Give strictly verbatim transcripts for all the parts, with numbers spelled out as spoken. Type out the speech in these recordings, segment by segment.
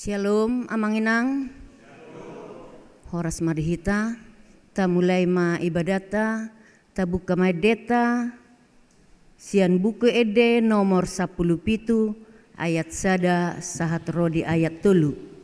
Syalom, Amang Inang. Horas ma di hita, tamulai ma ibadatta, tabuka ma endenta, sian Buku Ende nomor sampulu pitu, ayat sada sahat ro di ayat tolu.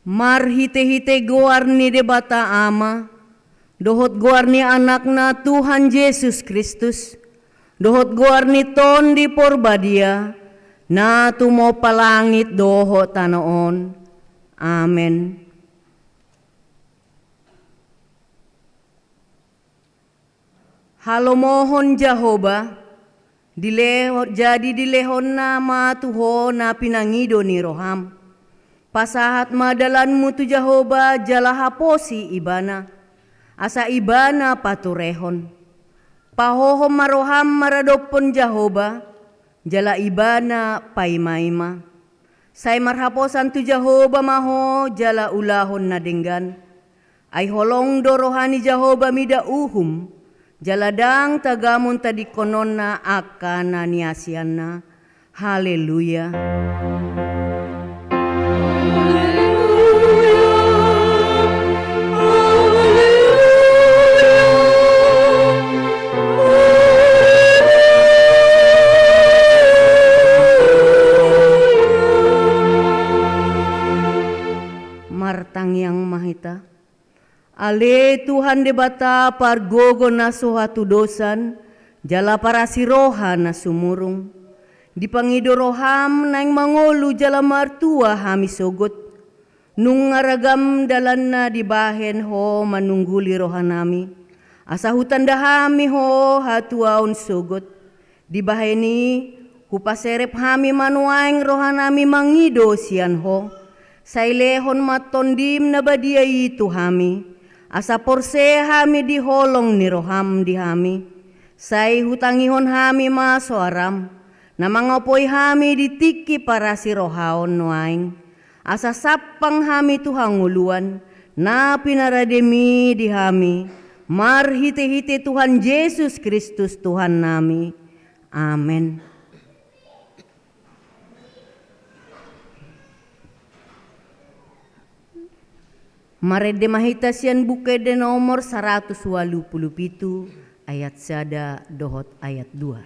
Marhite-hite goar ni Debata Ama, dohot goar ni Anakna Tuhan Jesus Kristus, dohot goar ni Tondi Porbadia, na tumompa langit dohot tano on. Amen. Halomohon Jahowa, dileho-, jadi dilehonna ma tu ho na pinangido ni roham. Pasahat ma dalanmu tu Jahowa jala haposi Ibana, asa Ibana paturehon. Pahohom ma roham maradophon Jahowa, jala Ibana paima-ima. Sai marhaposan tu Jahowa ma ho jala ulahon na denggan. Ai holong do roha ni Jahowa mida uhum, jala ndang tagamon tadingkononna angka na niasianna. Haleluya. Martangiang ma hita. Ale Tuhan Debata pargogo na so hatudosan, jala parasi roha na sumurung. Dipangido roham naeng mangolu jala martua hami sogot. Nunga ragam dalanna dibahen ho manungguli rohanami. Asa hutanda hami ho hatuaon sogot. Dibahen i, hupaserep hami ma nuaeng rohanami mangido sian ho. Sai lehon ma tondim na badia i tu hami. Asa porsea hami di holong ni roham di hami. Sai hutangihon hami ma soaram. Na mangapoi hami di tingki parasi roha on nuaeng. Asa sampang hami tu hangoluan, na pinarademi di hami, marhite-hite Tuhan Jesus Kristus Tuhannami. Amen. Marende ma hita sian Buku Ende nomor saratus ualu pulu pitu, ayat sada dohot ayat dua.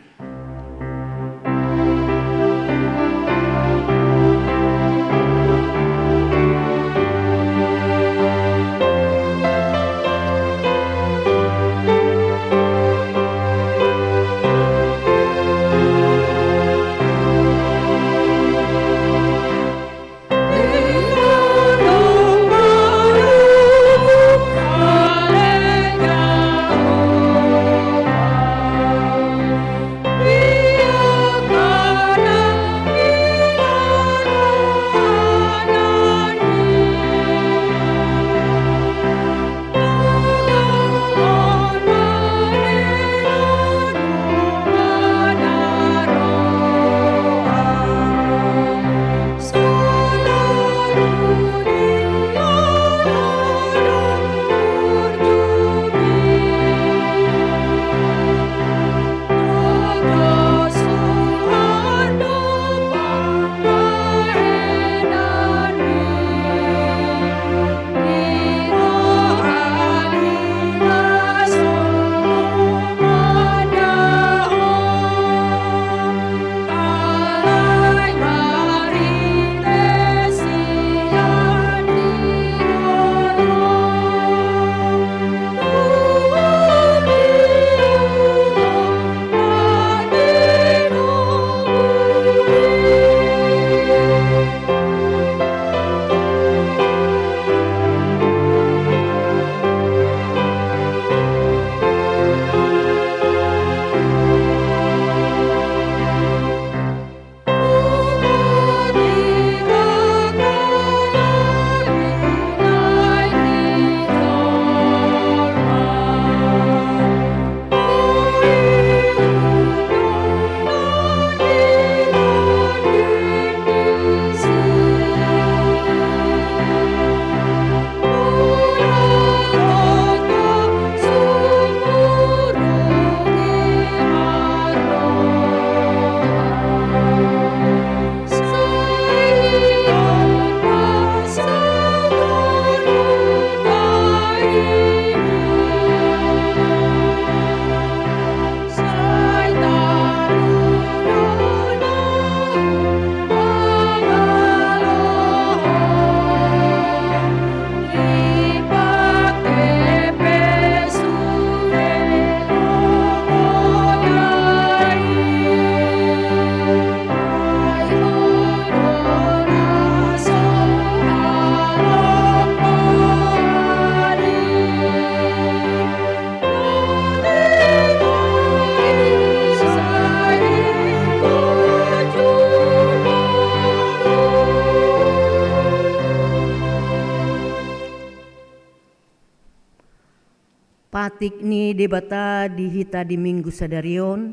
Patik ni Debata di hita di Minggu sadari on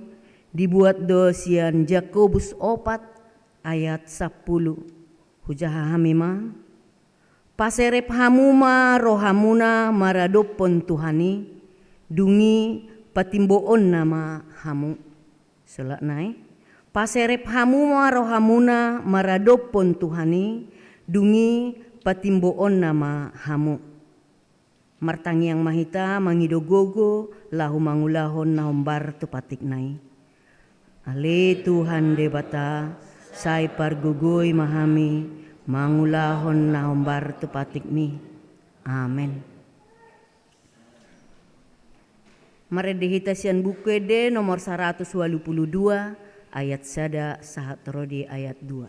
dibuat do sian Jakobus opat ayat sampulu. Hujaha hami ma. Paserep hamu ma rohamuna maradophon Tuhan i, dung i patimboonna ma hamu. Solhot nai. Paserep hamu ma rohamuna maradophon Tuhan i, dung i patimboonna ma hamu. Martangiang ma hita mangido gogo laho mangulahon na hombar tu patikna i. Ale Tuhan Debata, sai pargogoi ma hami mangulahon na hombar tu patikmi. Amen. Marende hita sian Buku Ende nomor saratus ualu pulu dua, ayat sada sahat ro di ayat dua.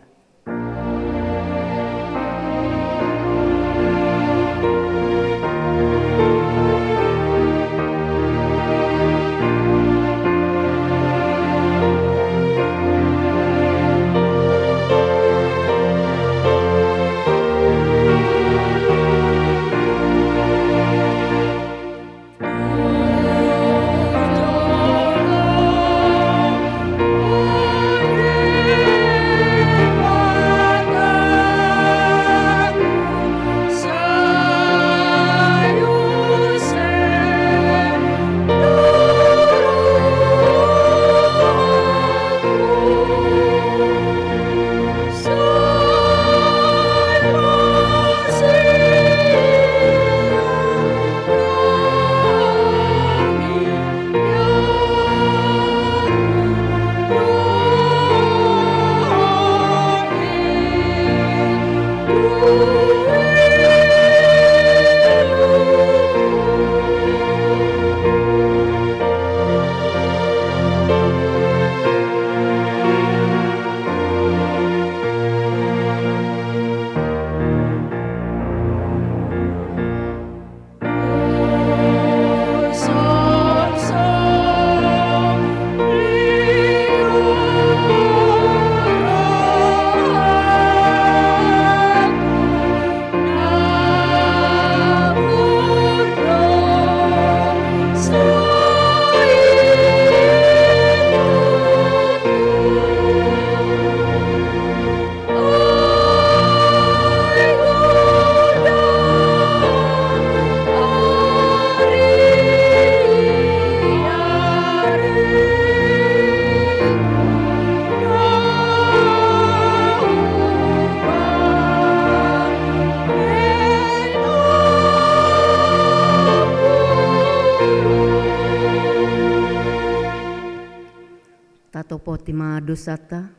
Tatopoti ma dosanta.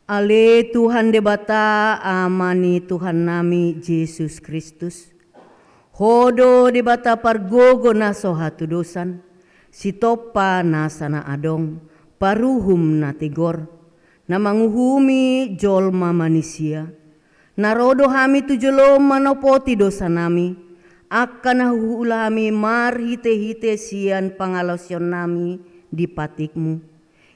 Ale Tuhan Debata, Ama ni Tuhannami Jesus Kristus, Ho do Debata pargogo na so hatudosan, Sitompa nasa na adong, Paruhum na tigor, na manguhumi jolma manisia. Na ro do hami tu jolom manopoti dosanami, angka na huula hami marhitehite sian pangalaosionnami di patikmu.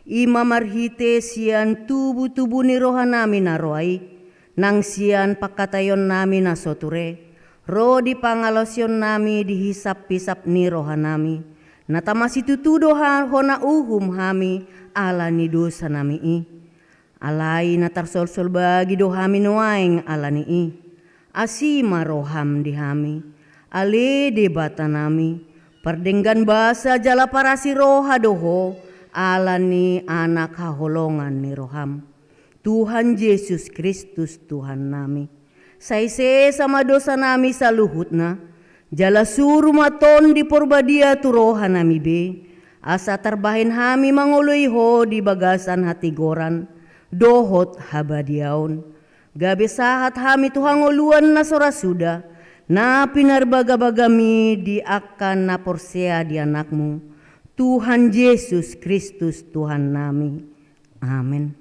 I ma marhite sian tubutubu ni rohanami na roa i, nang sian pangkataionnami na so ture, ro di pangalaosionnami di hisaphisap ni rohanami, na tama situtu do ha-, hona uhum hami ala ni dosanami i. Alai na tarsolsol bagi do hami nuaeng ala ni i. Asi ma roham di hami, ale Debatanami, pardenggan basa jala parasi roha do Ho, ala ni Anak haholongan ni roham, Tuhan Jesus Kristus Tuhannami. Sai sesa ma dosanami saluhutna, jala suru ma Tondi Porbadia tu rohanami be, asa tarbahen hami mangoloi Ho di bagasan hatigoran dohot habadiaon. Gabe sahat hami tu hangoluan na so ra suda, na pinarbagabagami di angka na porsea di Anakmu, Tuhan Jesus Kristus Tuhannami. Amen.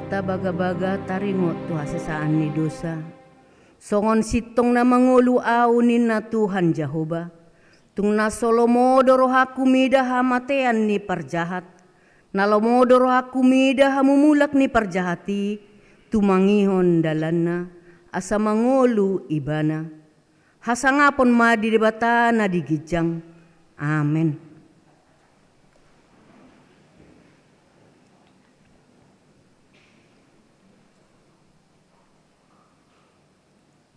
Tabagabaga taringot tu hasesaan ni dosa. Songon sintong na mangolu ahu ninna Tuhan Jahowa. Tung na so lomo do rohangku mida hamatean ni parjahat. Na lomo do rohangku mida hamumulak ni parjahat i, tumangihon dalanna, asa mangolu ibana. Hasangapon ma di Debata na di ginjang. Amen.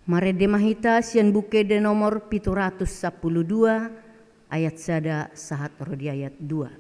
Marende ma hita sian Buku Ende nomor pitu ratus sampulu dua, ayat sada sahat ro di ayat dua.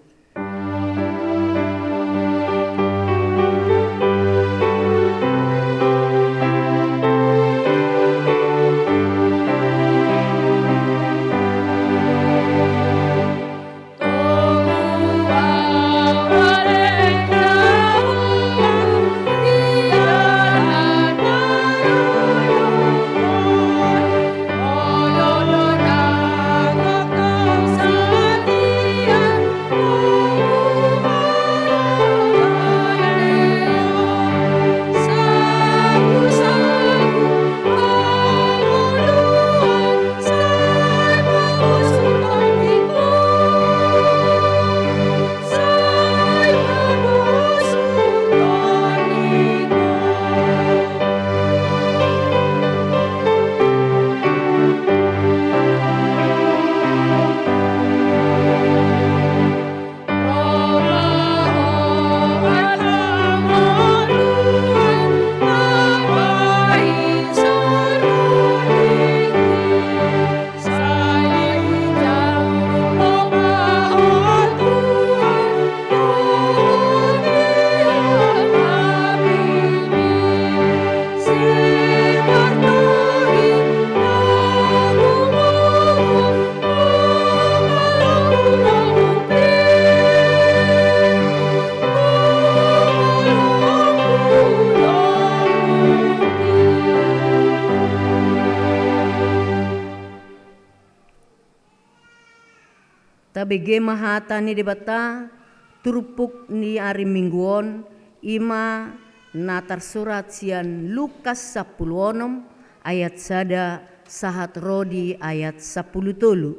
Tabege ma hata ni Debata, turpuk ni ari Minggu on, i ma na tarsurat sian Lukas sampulu onom ayat sada sahat ro di ayat sampulu tolu.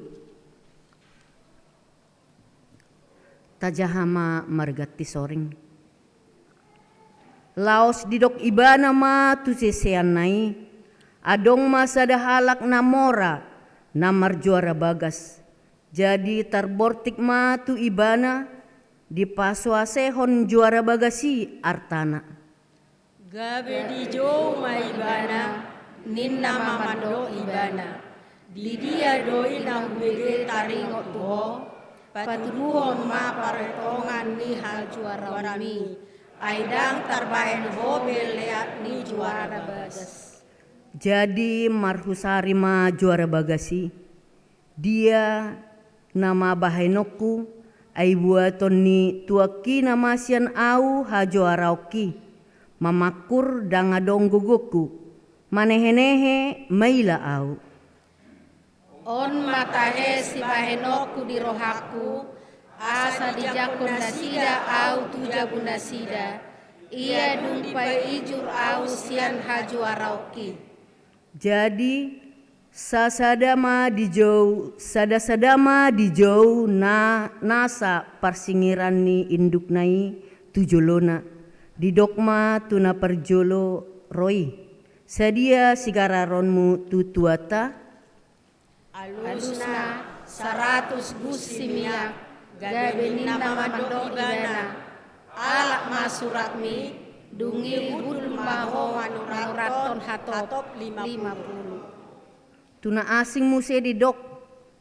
Tajaha ma marganti soring. Laos didok ibana ma tu siseanna i, adong ma sada halak na mora, na marjuara bagas. Jadi tarbortik ma tu ibana, dipasuasehon juara bagas i artana. Gabe dijou ma ibana, ninna ma mandok ibana. Di dia do i na hubege taringot tu ho, patuduhon ma paretongan ni hajuaraonmi, ai ndang tarbahen ho be leat ni juara bagas. Jadi marhusari ma juara bagas i. Dia nama bahenonku, ai buaton ni tuangki nama sian ahu hajuaraonki, mamangkur ndang adong gogongku, manehenehe maila ahu. On ma tahe sibahenonku di rohangku, asa dijangkon nasida ahu tu jabu nasida, ia dung paijur ahu sian hajuaraonki. Jadi sasada ma dijou, sadasada ma dijou na nasa parsingiran ni indukna i tu jolona. Didok ma tu na parjolo ro i, sadia sigararonmu tu tuanta? Alusna saratus gusi miak. Gabe ninna ma mandok ibana, alap ma suratmi. Dung i hundul ma ho manurathon hatop lima pulu. Tu na asing muse didok,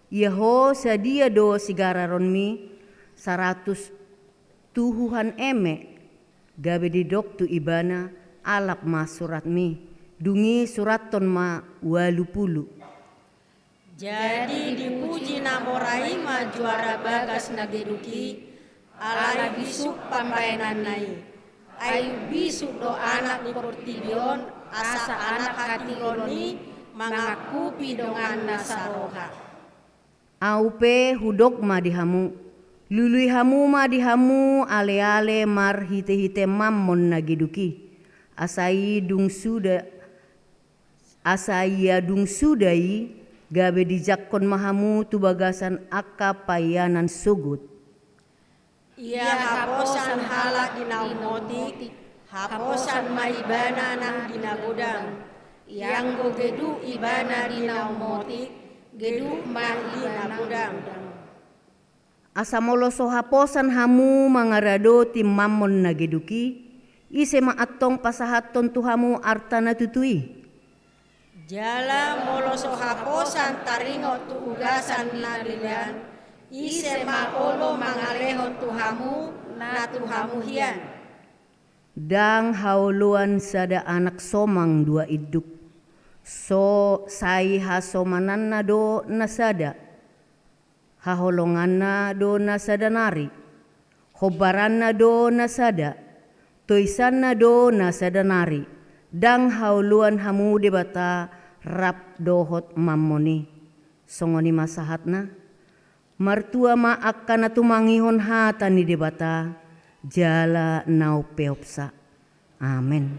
ia ho sadia do sigararonmi? Saratus tuhuhan eme. Gabe didok tu ibana, alap ma suratmi. Dung i surathon ma ualu pulu. Jadi dipuji na mora i ma juara bagas na geduk i, ala bisuk pambahenanna i. Ai bisuk do anak ni portibi on, asa anak hatiuron i mangangkupi donganna saroha. Ahu pe hudok ma di hamu, Lului hamu ma di hamu aleale marhitehite Mammon na geduk i, asa i dung suda, asa ia dung suda i gabe dijangkon ma hamu tu bagasan angka payanan sogot. Ia haposan halak di na ummotik, haposan ma ibana nang di na godang. Ianggo geduk ibana di na ummotik, geduk ma di na godang. Asa molo so haposan hamu mangaradoti Mammon na geduk i, ise ma antong pasahathon tu hamu arta na tutu i? Jala molo so haposan taringot tu ugasan na lean, ise ma olo mangalehon tu hamu na tu hamu hian? Ndang haoloan sada anak somang dua induk, so sai hasomananna do na sada. Haholonganna do na sada nari, hombaranna do na sada, toisanna do na sada nari, ndang haoloan hamu Debata rap dohot Mammon i. Songon i ma sahatna. Martua ma angka na tumangihon hata ni Debata, jala na umpeopsa. Amen.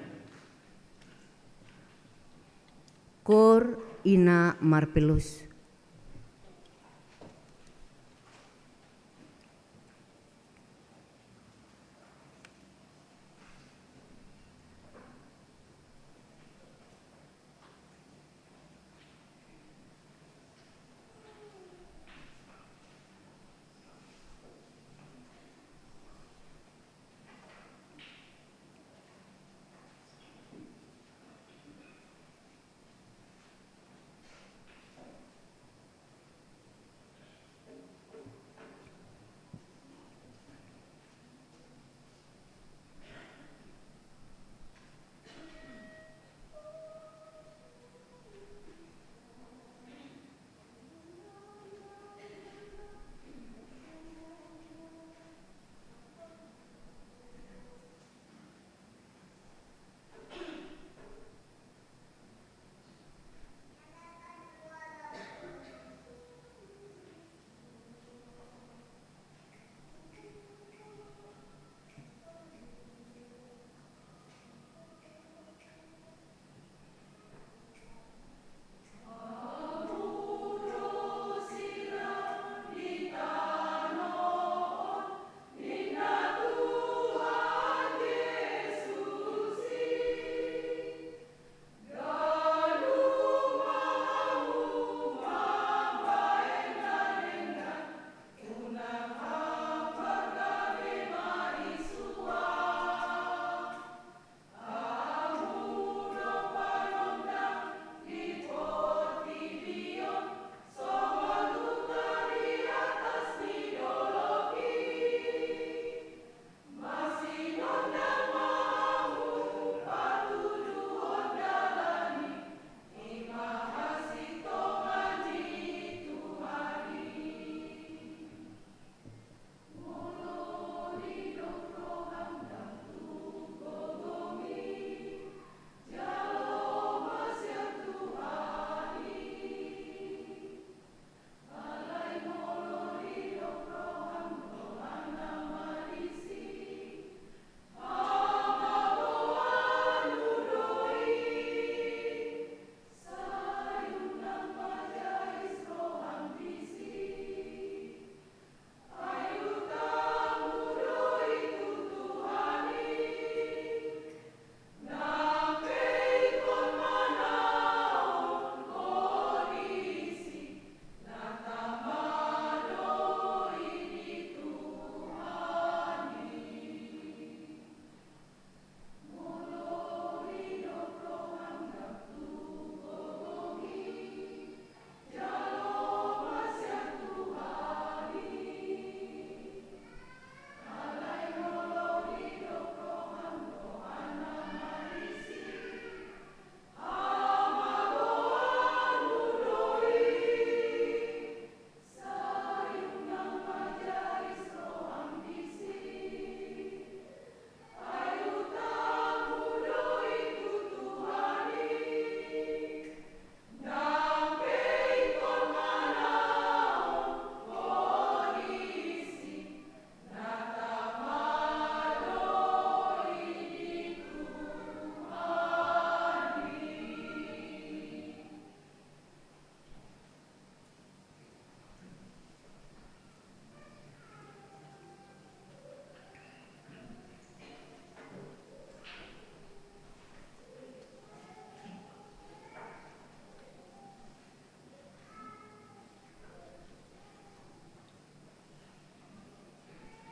Koor ina marpelus.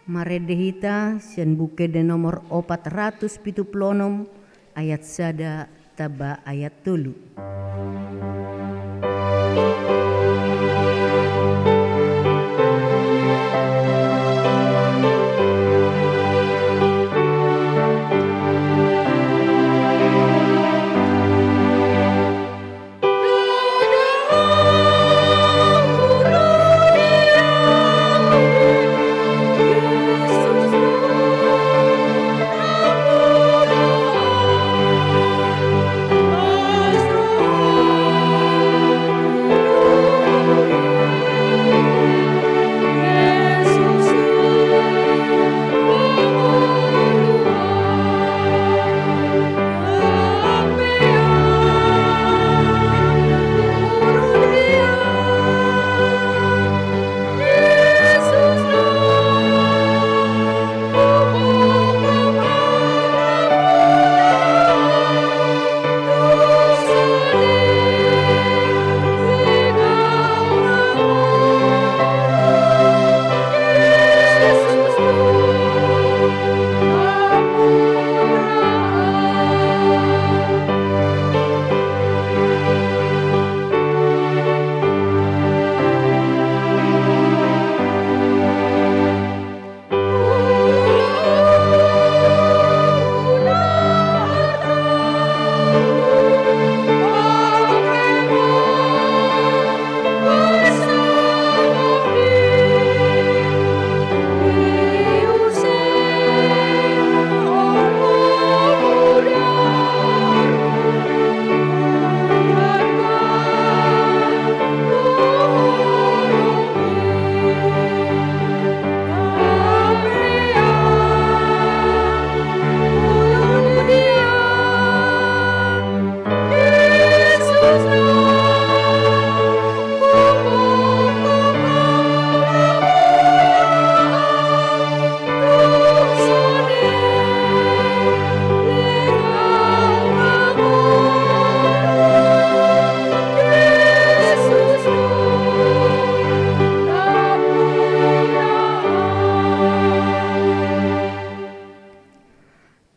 Marende hita sian Buku Ende nomor opat ratus pitu pulu onom, ayat sada tamba ayat tolu.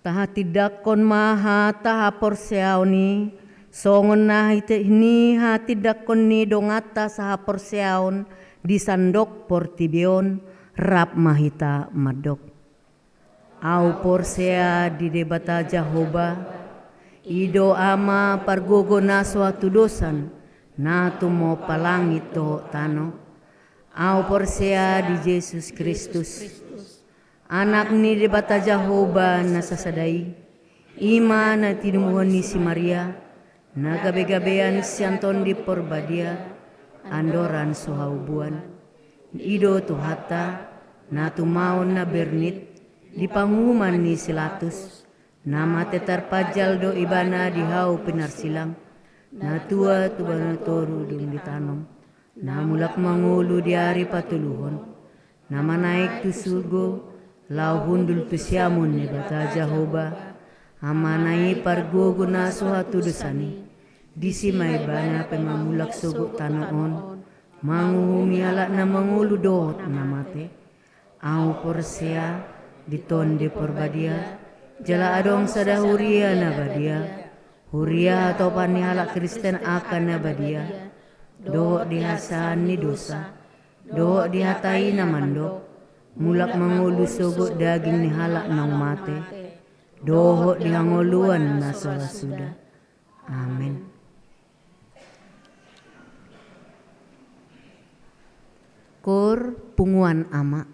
Tahatindangkon ma hata haporseaon i, songon na hite-, ni hatindangkon ni donganta sahaporseaon di sandok portibi on, rap ma hita mandok. Ahu porsea di Debata Jahowa, i do Ama pargogo na so hatudosan, na tumompa langit dohot tano. Ahu porsea di Jesus Kristus, Anak ni Debata Jahowa na sasada i, i ma na tinumuhon ni si Maria, na gabegabean sian Tondi Porbadia, andoran so haubuan. I do Tuhanta, na tumaon na bernit, di panguhuman ni si Latus, na mate tarpanjal do Ibana di hau pinarsilang, na tua tu banua toru dung ditanom, na mulak mangolu di ari patoluhon, na manaek tu surgo, laho hundul tu siamun ni Debata Jahowa, Amana i pargogo na so hatudosan i, disi ma Ibana pe mamulak sogot tano on, manguhumi halak na mangolu dohot na mate. Ahu porsea di Tondi Porbadia, jala adong sada huria na badia, huria hatopan ni halak Kristen angka na badia, dohot di hasesaan ni dosa, dohot di hata i na mandok, mulak mangolu sogot daging ni halak naung mate, dohot di hangoluan na so ra suda. Amen. Koor punguan Ama.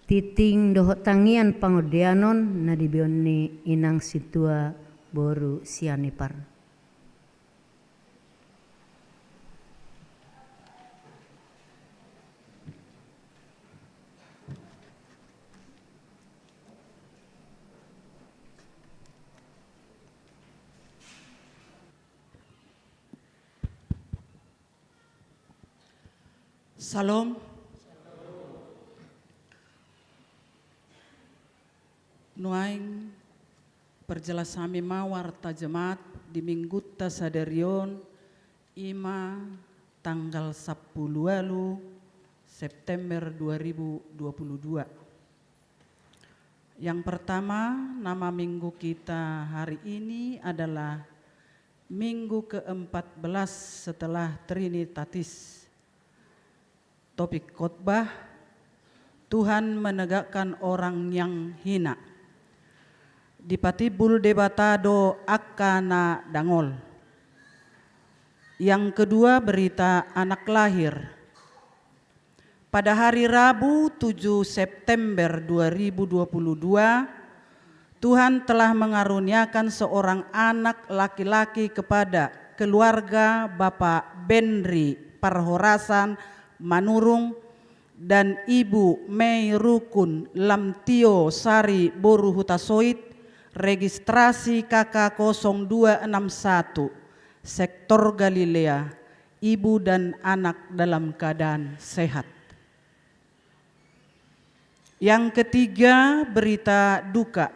Tingting dohot tangiang pangondianon na dibeon ni inang sintua boru Sianipar. Syalom. Nuaeng perjelas hami ma warta jemaat di minggunta sadari on, i ma tanggal sampulu ualu September dua ribu dua puluh dua. Yang pertama, nama minggu kita hari ini adalah minggu keempat belas setelah Trinitatis. Topik khotbah, Tuhan menegakkan orang yang hina. Dipatimbul Debata do angka na dangol. Yang kedua, berita anak lahir. Pada hari Rabu, tujuh September dua ribu dua puluh dua, Tuhan telah mengaruniakan seorang anak laki-laki kepada keluarga Bapak Benri Parhorasan Manurung dan Ibu Mei Rukun Lamtio Sari boru Hutasoit, registrasi K K kosong dua enam satu, sektor Galilea. Ibu dan anak dalam keadaan sehat. Yang ketiga, berita duka.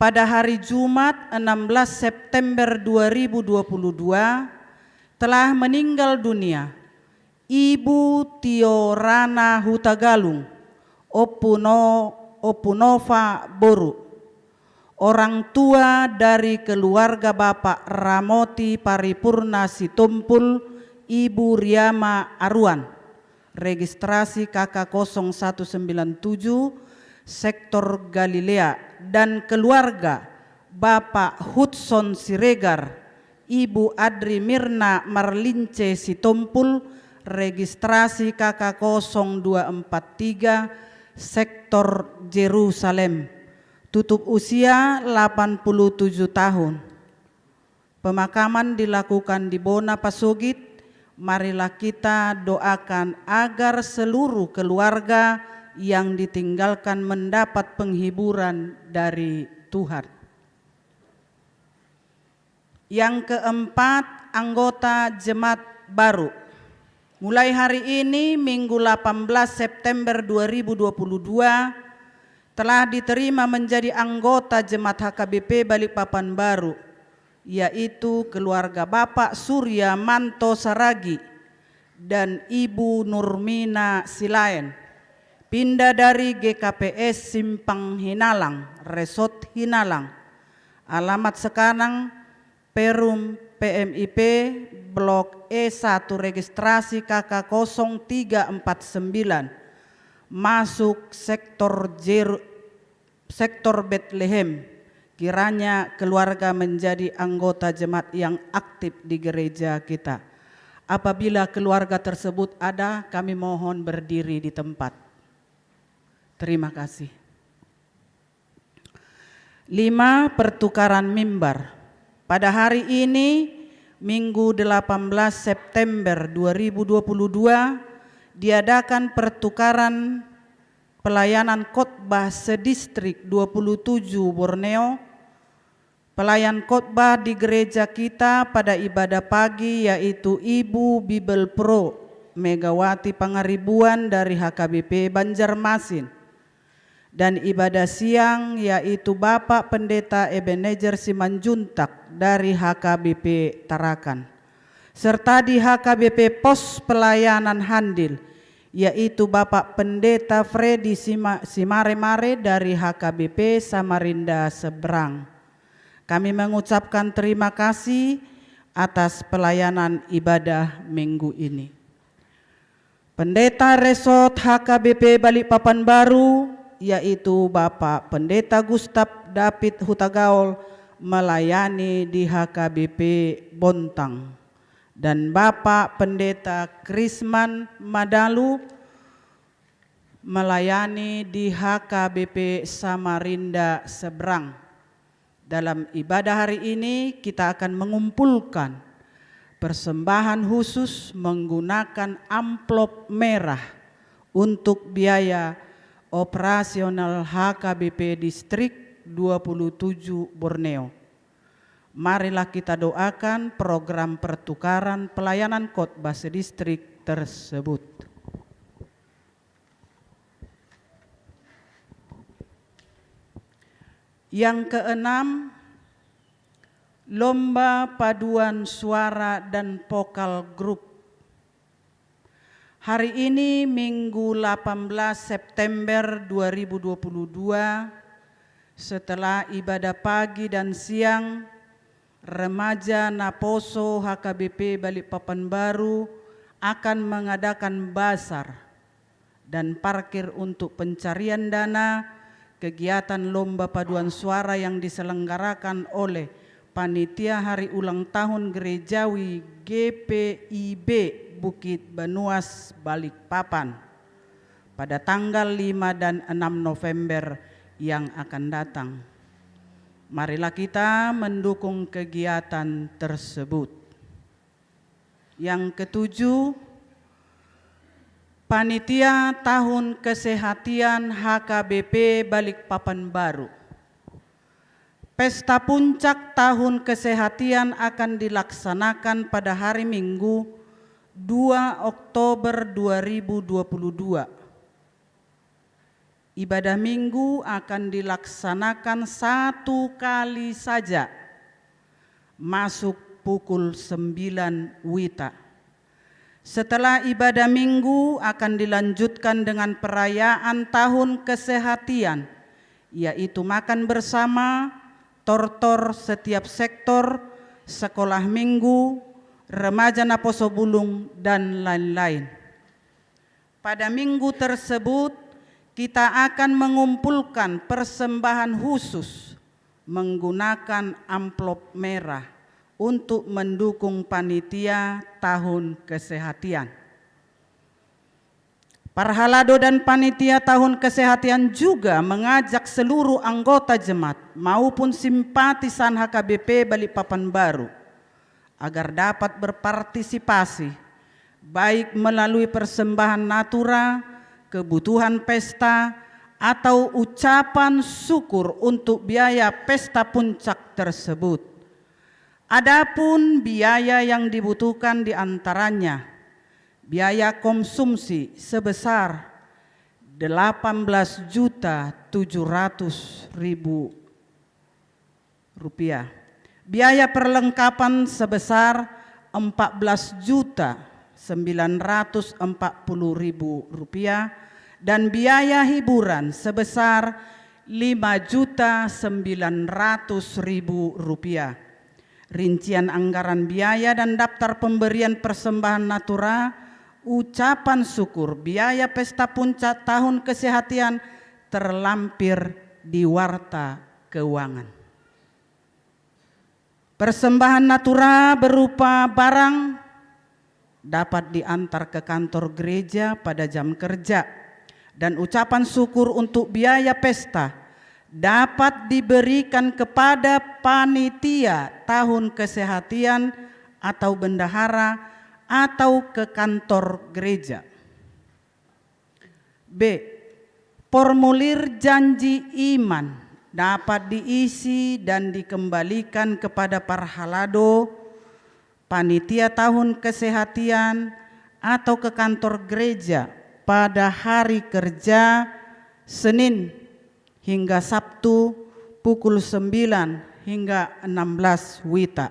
Pada hari Jumat, enam belas September dua ribu dua puluh dua, telah meninggal dunia Ibu Tiorana Hutagalung, Ompu No-, Ompu Nova boru. Orang tua dari keluarga Bapak Ramoti Paripurna Sitompul, Ibu Riama Aruan, registrasi K K kosong satu sembilan tujuh, sektor Galilea, dan keluarga Bapak Hudson Siregar, Ibu Adri Mirna Marlince Sitompul, registrasi K K kosong dua empat tiga, sektor Jerusalem. Tutup usia delapan puluh tujuh tahun. Pemakaman dilakukan di Bona Pasogit. Marilah kita doakan agar seluruh keluarga yang ditinggalkan mendapat penghiburan dari Tuhan. Yang keempat, anggota jemaat baru. Mulai hari ini, Minggu delapan belas September dua ribu dua puluh dua, telah diterima menjadi anggota jemaat H K B P Balikpapan Baru, yaitu keluarga Bapak Surya Manto Saragi dan Ibu Nurmina Silaen, pindah dari G K P S Simpang Hinalang, Resort Hinalang. Alamat sekarang Perum P M I P, Blok E satu, registrasi K K kosong tiga empat sembilan, masuk sektor Jeru-, sektor Betlehem. Kiranya keluarga menjadi anggota jemaat yang aktif di gereja kita. Apabila keluarga tersebut ada, kami mohon berdiri di tempat. Terima kasih. Lima, pertukaran mimbar. Pada hari ini, Minggu delapan belas September dua ribu dua puluh dua, diadakan pertukaran pelayanan khotbah sedistrik dua puluh tujuh Borneo. Pelayan khotbah di gereja kita pada ibadah pagi yaitu Ibu Bibelvrouw Megawati Pangaribuan dari H K B P Banjarmasin. Dan ibadah siang, yaitu Bapak Pendeta Ebenezer Simanjuntak dari H K B P Tarakan. Serta di H K B P Pos Pelayanan Handil, yaitu Bapak Pendeta Freddy Sima-, Simaremare dari H K B P Samarinda Seberang. Kami mengucapkan terima kasih atas pelayanan ibadah minggu ini. Pendeta Resort H K B P Balikpapan Baru, yaitu Bapak Pendeta Gustav David Hutagaol, melayani di H K B P Bontang, dan Bapak Pendeta Krisman Madalu, melayani di H K B P Samarinda Seberang. Dalam ibadah hari ini, kita akan mengumpulkan persembahan khusus menggunakan amplop merah untuk biaya operasional H K B P Distrik dua puluh tujuh Borneo. Marilah kita doakan program pertukaran pelayanan khotbah sedistrik tersebut. Yang keenam, lomba paduan suara dan vokal grup. Hari ini, Minggu delapan belas September dua ribu dua puluh dua, setelah ibadah pagi dan siang, remaja Naposo H K B P Balikpapan Baru akan mengadakan basar dan parkir untuk pencarian dana kegiatan lomba paduan suara yang diselenggarakan oleh Panitia Hari Ulang Tahun Gerejawi G P I B Bukit Banuas Balikpapan pada tanggal lima dan enam November yang akan datang. Marilah kita mendukung kegiatan tersebut. Yang ketujuh, Panitia Tahun Kesehatian H K B P Balikpapan Baru. Pesta puncak Tahun Kesehatian akan dilaksanakan pada hari Minggu, dua Oktober dua ribu dua puluh dua. Ibadah Minggu akan dilaksanakan satu kali saja, masuk pukul sembilan wita. Setelah ibadah Minggu akan dilanjutkan dengan perayaan Tahun Kesehatian, yaitu makan bersama, tortor setiap sektor, sekolah minggu, remaja Naposo Bulung, dan lain-lain. Pada minggu tersebut, kita akan mengumpulkan persembahan khusus menggunakan amplop merah untuk mendukung panitia Tahun Kesehatian. Parhalado dan panitia Tahun Kesehatian juga mengajak seluruh anggota jemaat maupun simpatisan H K B P Balikpapan Baru agar dapat berpartisipasi, baik melalui persembahan natura, kebutuhan pesta, atau ucapan syukur untuk biaya pesta puncak tersebut. Adapun biaya yang dibutuhkan di antaranya biaya konsumsi sebesar delapan belas juta tujuh ratus ribu rupiah. Biaya perlengkapan sebesar empat belas juta sembilan ratus empat puluh ribu rupiah dan biaya hiburan sebesar lima juta sembilan ratus ribu rupiah. Rincian anggaran biaya dan daftar pemberian persembahan natura, ucapan syukur, biaya pesta puncak Tahun Kesehatian terlampir di warta keuangan. Persembahan natura berupa barang dapat diantar ke kantor gereja pada jam kerja, dan ucapan syukur untuk biaya pesta dapat diberikan kepada panitia Tahun Kesehatian atau bendahara atau ke kantor gereja. B. Formulir janji iman dapat diisi dan dikembalikan kepada parhalado panitia Tahun Kesehatian atau ke kantor gereja pada hari kerja Senin hingga Sabtu pukul sembilan hingga enam belas wita.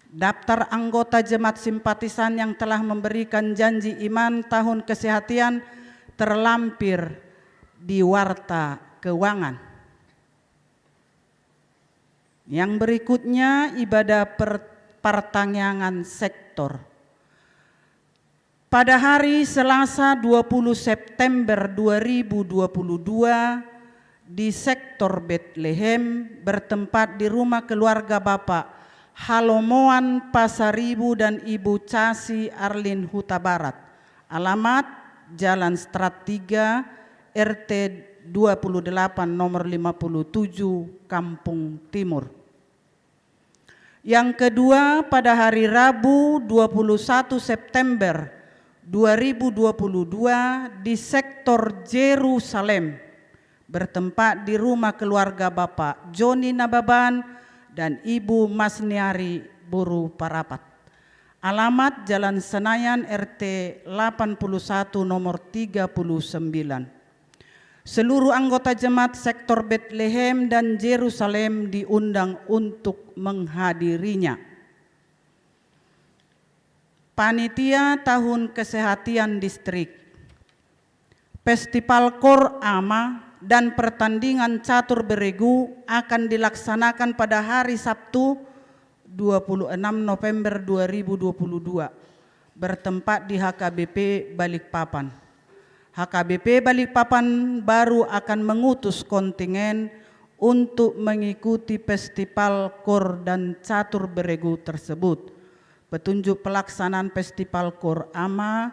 Daftar anggota jemaat simpatisan yang telah memberikan janji iman Tahun Kesehatian terlampir di warta keuangan. Yang berikutnya, ibadah per-, partangiangan sektor. Pada hari Selasa dua puluh September dua ribu dua puluh dua, di sektor Betlehem, bertempat di rumah keluarga Bapak Halomoan Pasaribu dan Ibu Casi Arlin Hutabarat. Alamat Jalan Strat tiga, R T dua puluh delapan, nomor lima puluh tujuh, Kampung Timur. Yang kedua, pada hari Rabu, dua puluh satu September dua ribu dua puluh dua, di sektor Jerusalem, bertempat di rumah keluarga Bapak Joni Nababan dan Ibu Masniari, boru Parapat. Alamat Jalan Senayan, R T delapan puluh satu, nomor tiga puluh sembilan. Seluruh anggota jemaat sektor Betlehem dan Jerusalem diundang untuk menghadirinya. Panitia Tahun Kesehatan Distrik. Festival Kor Ama dan pertandingan catur beregu akan dilaksanakan pada hari Sabtu, dua puluh enam November dua ribu dua puluh dua, bertempat di H K B P Balikpapan. H K B P Balikpapan baru akan mengutus kontingen untuk mengikuti festival kor dan catur beregu tersebut. Petunjuk pelaksanaan festival Kor Ama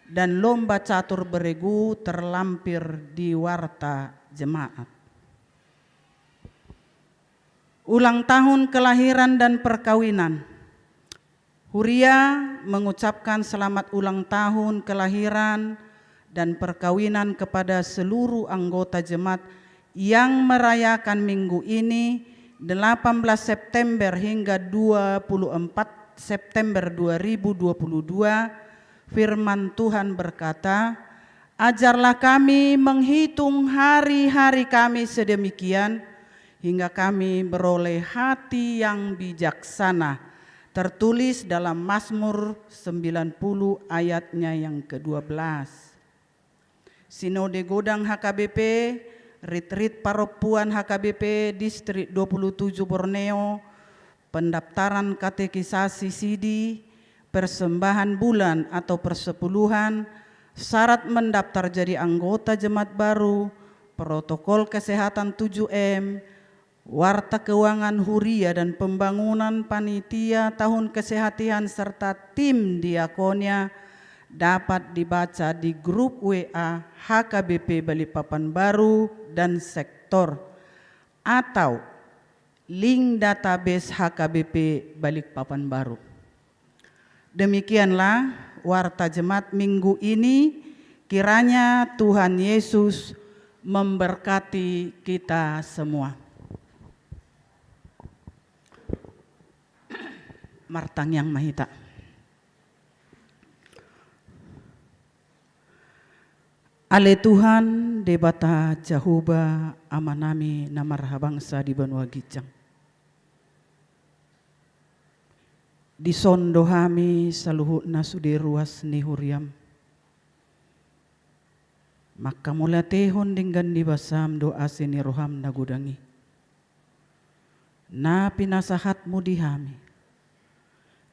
dan lomba catur beregu terlampir di warta jemaat. Ulang tahun kelahiran dan perkawinan. Huria mengucapkan selamat ulang tahun kelahiran dan perkawinan kepada seluruh anggota jemaat yang merayakan minggu ini, delapan belas September hingga dua puluh empat September dua ribu dua puluh dua. Firman Tuhan berkata, "Ajarlah kami menghitung hari-hari kami sedemikian, hingga kami beroleh hati yang bijaksana." Tertulis dalam Mazmur sembilan puluh ayatnya yang kedua belas. Sinode Godang H K B P, Ritrit Parompuan H K B P Distrik dua puluh tujuh Borneo, pendaftaran katekisasi sidi, persembahan bulan atau persepuluhan, syarat mendaftar jadi anggota jemaat baru, protokol kesehatan tujuh M, warta keuangan huria dan pembangunan panitia tahun kesehatan serta tim diakonia dapat dibaca di grup W A H K B P Balikpapan Baru dan sektor atau link database H K B P Balikpapan Baru. Demikianlah warta jemaat minggu ini. Kiranya Tuhan Yesus memberkati kita semua. Martangiang ma hita. Ale Tuhan, Debata Jahowa, Amanami na marhabangsa di banua ginjang. Dison do hami saluhutna sude ruas ni huriam manghamauliatehon denggan ni basam dohot asi ni roham na godang i, na pinasahatmu di hami.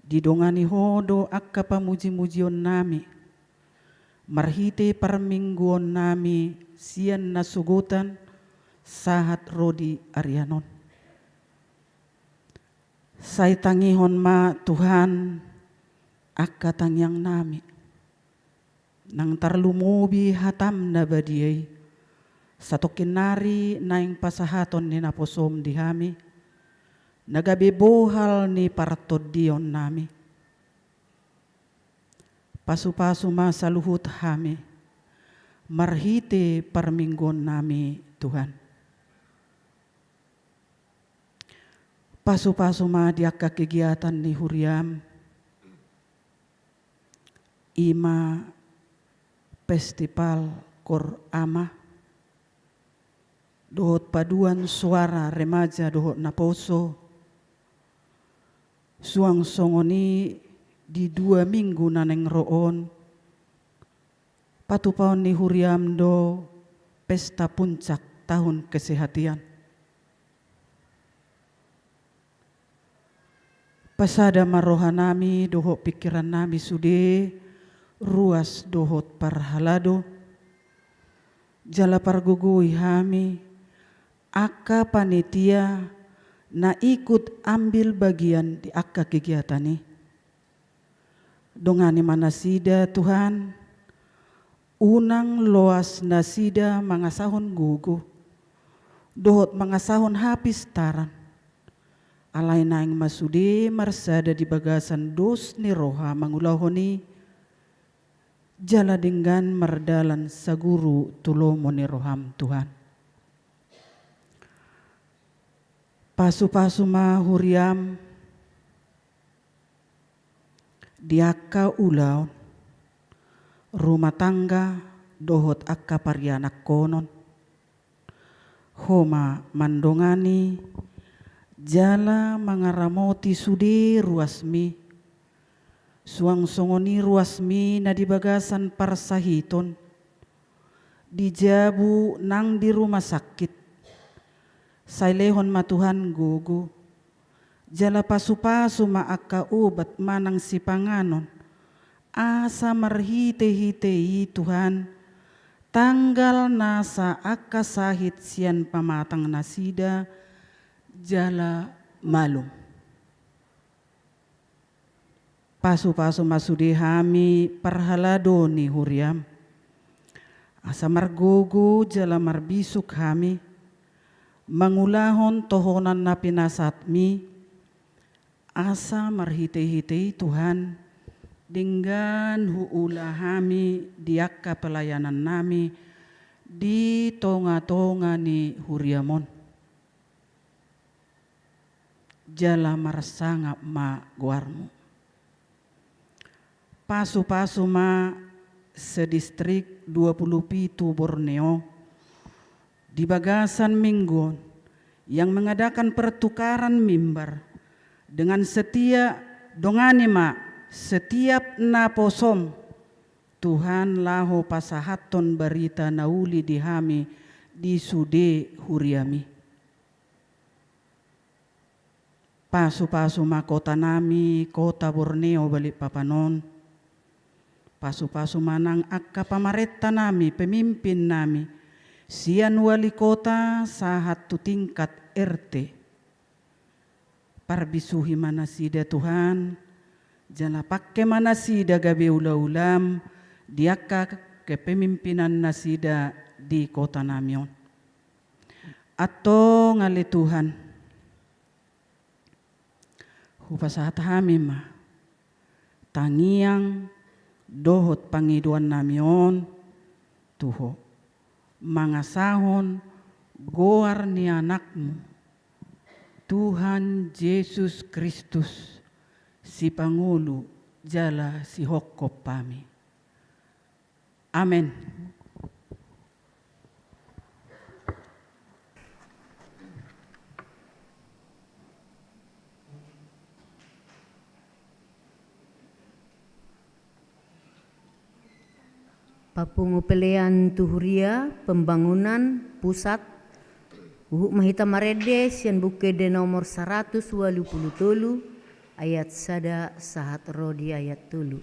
Didongani ho do angka pamujimujionnami marhite parmingguonnami sian nasogotan sahat ro di arian on. Sai tangihon ma Tuhan angka tangiangnami, nang tarlumobi hatam na badia i, satongkin nari naeng pasahaton ni naposom di hami, na gabe bohal ni partondionnami. Pasupasu ma saluhut hami marhite parmingguonnami, Tuhan. Pasupasu ma di angka kegiatan ni huriam, i ma festival Kor Ama dohot paduan suara remaja dohot naposo, suang songon i di dua minggu na naeng ro on, patupaon ni huriam do pesta puncak tahun kesehatan. Pasada ma rohanami dohot pingkirannami sude ruas dohot parhalado, jala pargogoi hami angka panitia na ikut ambil bagian di angka kegiatan i. Dongani ma nasida, Tuhan, unang loas nasida mangasahon gogo dohot mangasahon hapistaran. Alai naeng ma sude marsada di bagasan dos ni roha mangulahon i, jala denggan mardalan saguru tu lomo ni roham, Tuhan. Pasu-pasu ma huriam di angka ulaon rumah tangga dohot angka parianakhonon. Ho ma mandongani jala mangaramoti sude ruasmi, suang songon i ruasmi na di bagasan parsahiton, di jabu nang di rumah sakit. Sai lehon ma, Tuhan, gogo, jala pasu-pasu ma angka obat manang sipanganon, asa marhite-hite i, Tuhan, tanggal nasa angka sahit sian pamatang nasida jala malum. Pasu-pasu ma sude hami parhalado ni huriam, asa margogo jala marbisuk hami mangulahon tohonan na pinasahatmi, asa marhite-hite i, Tuhan, denggan huula hami di angka pelayanannami di tonga-tonga ni huriam on. Jala marsangap ma goarmu. Pasu-pasu ma sedistrik dua puluh pitu Borneo di bagasan minggu on, yang mengadakan pertukaran mimbar, dengan setia, dongani ma setiap naposom, Tuhan, laho pasahathon barita na uli di hami di sude huriami. Pasu-pasu ma kotanami, kota Borneo Balikpapan on. Pasu-pasu ma nang angka pamarentanami, pemimpinnami, sian wali kota sahat tu tingkat R T. Parbisuhi ma nasida, Tuhan, jala pangke ma nasida gabe ula-ulam di angka kepemimpinan nasida di kotanami on. Antong ale Tuhan, hupasahat hami ma tangiang dohot pangidoannami on tu Ho, mangasahon goar ni Anakmu, Tuhan Jesus Kristus, Sipangolu jala Sihophop hami. Amen. Papungu pelean tu huria, pembangunan pusat. Huhut ma hita marende sian Buku Ende nomor saratus ualu pulu tolu, ayat sada sahat ro di ayat tolu.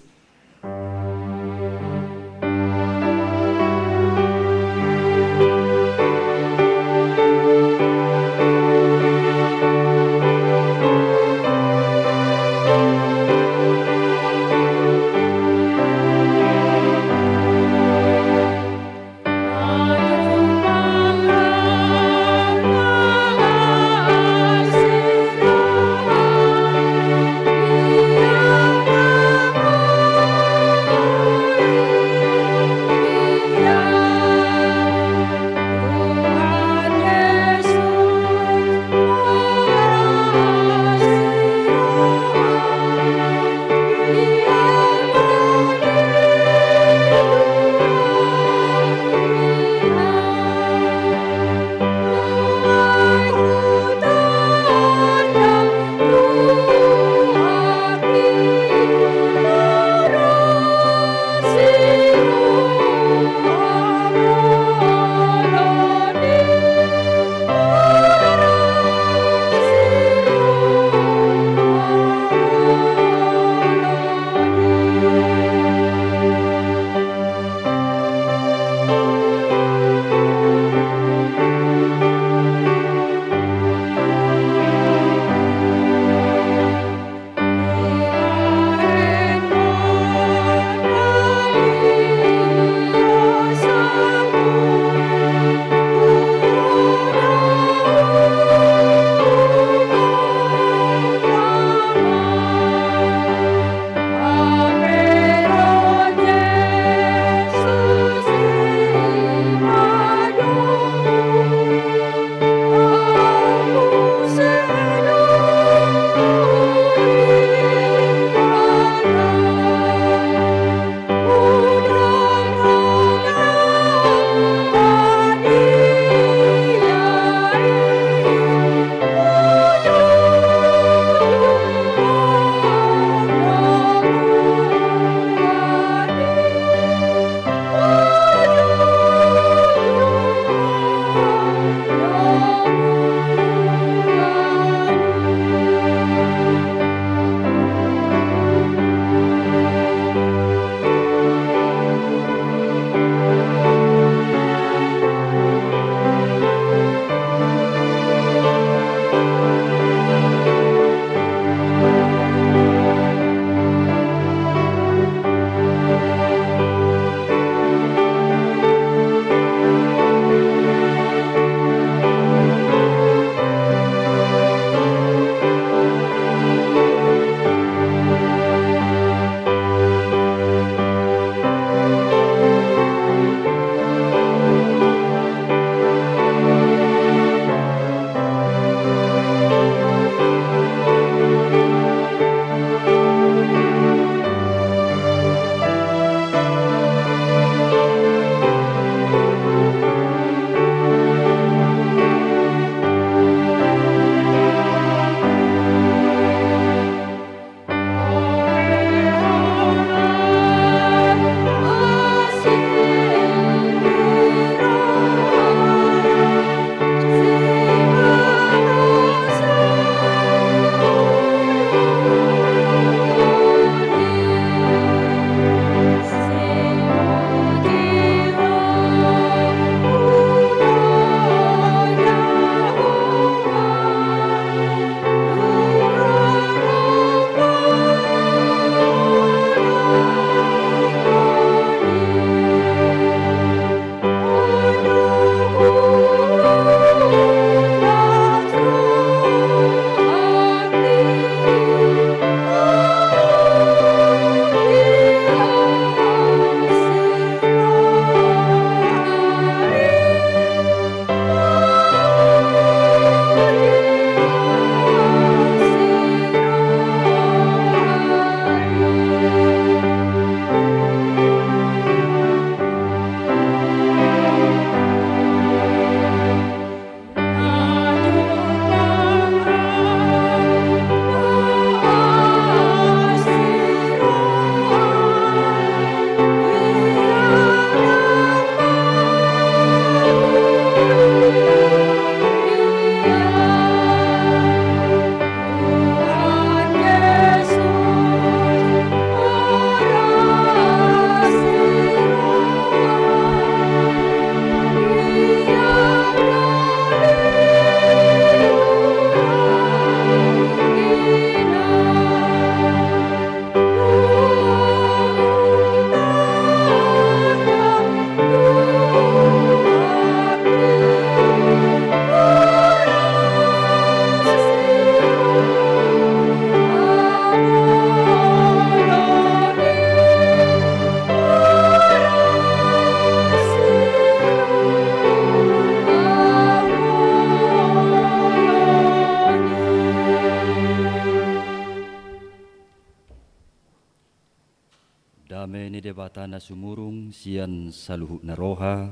Dame ni Debata na sumurung sian saluhutna roha,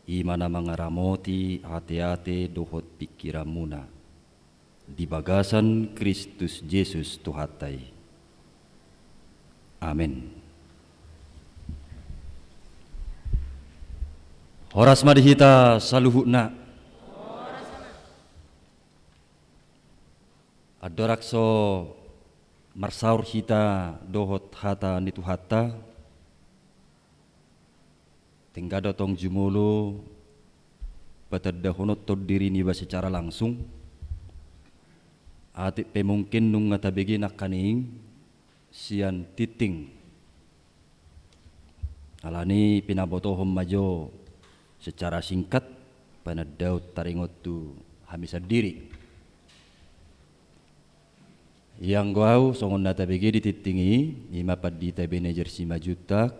i ma na mangaramoti ateate dohot pingkiranmuna di bagasan Kristus Jesus Tuhanta i. Amen. Horas ma di hita saluhutna. Andorang so marsaor hita dohot hata ni Tuhanta, denggan do tong jumolo patandahononhon diri niba secara langsung. Atik pe mungkin nunga tabege nangkaning sian tingting. Alani i pinabotohon ma jo secara singkat panandaon taringot tu hami sandiri. Ianggo au songon na tabege di tingting i, i ma Pandita Ebenezer Simanjuntak,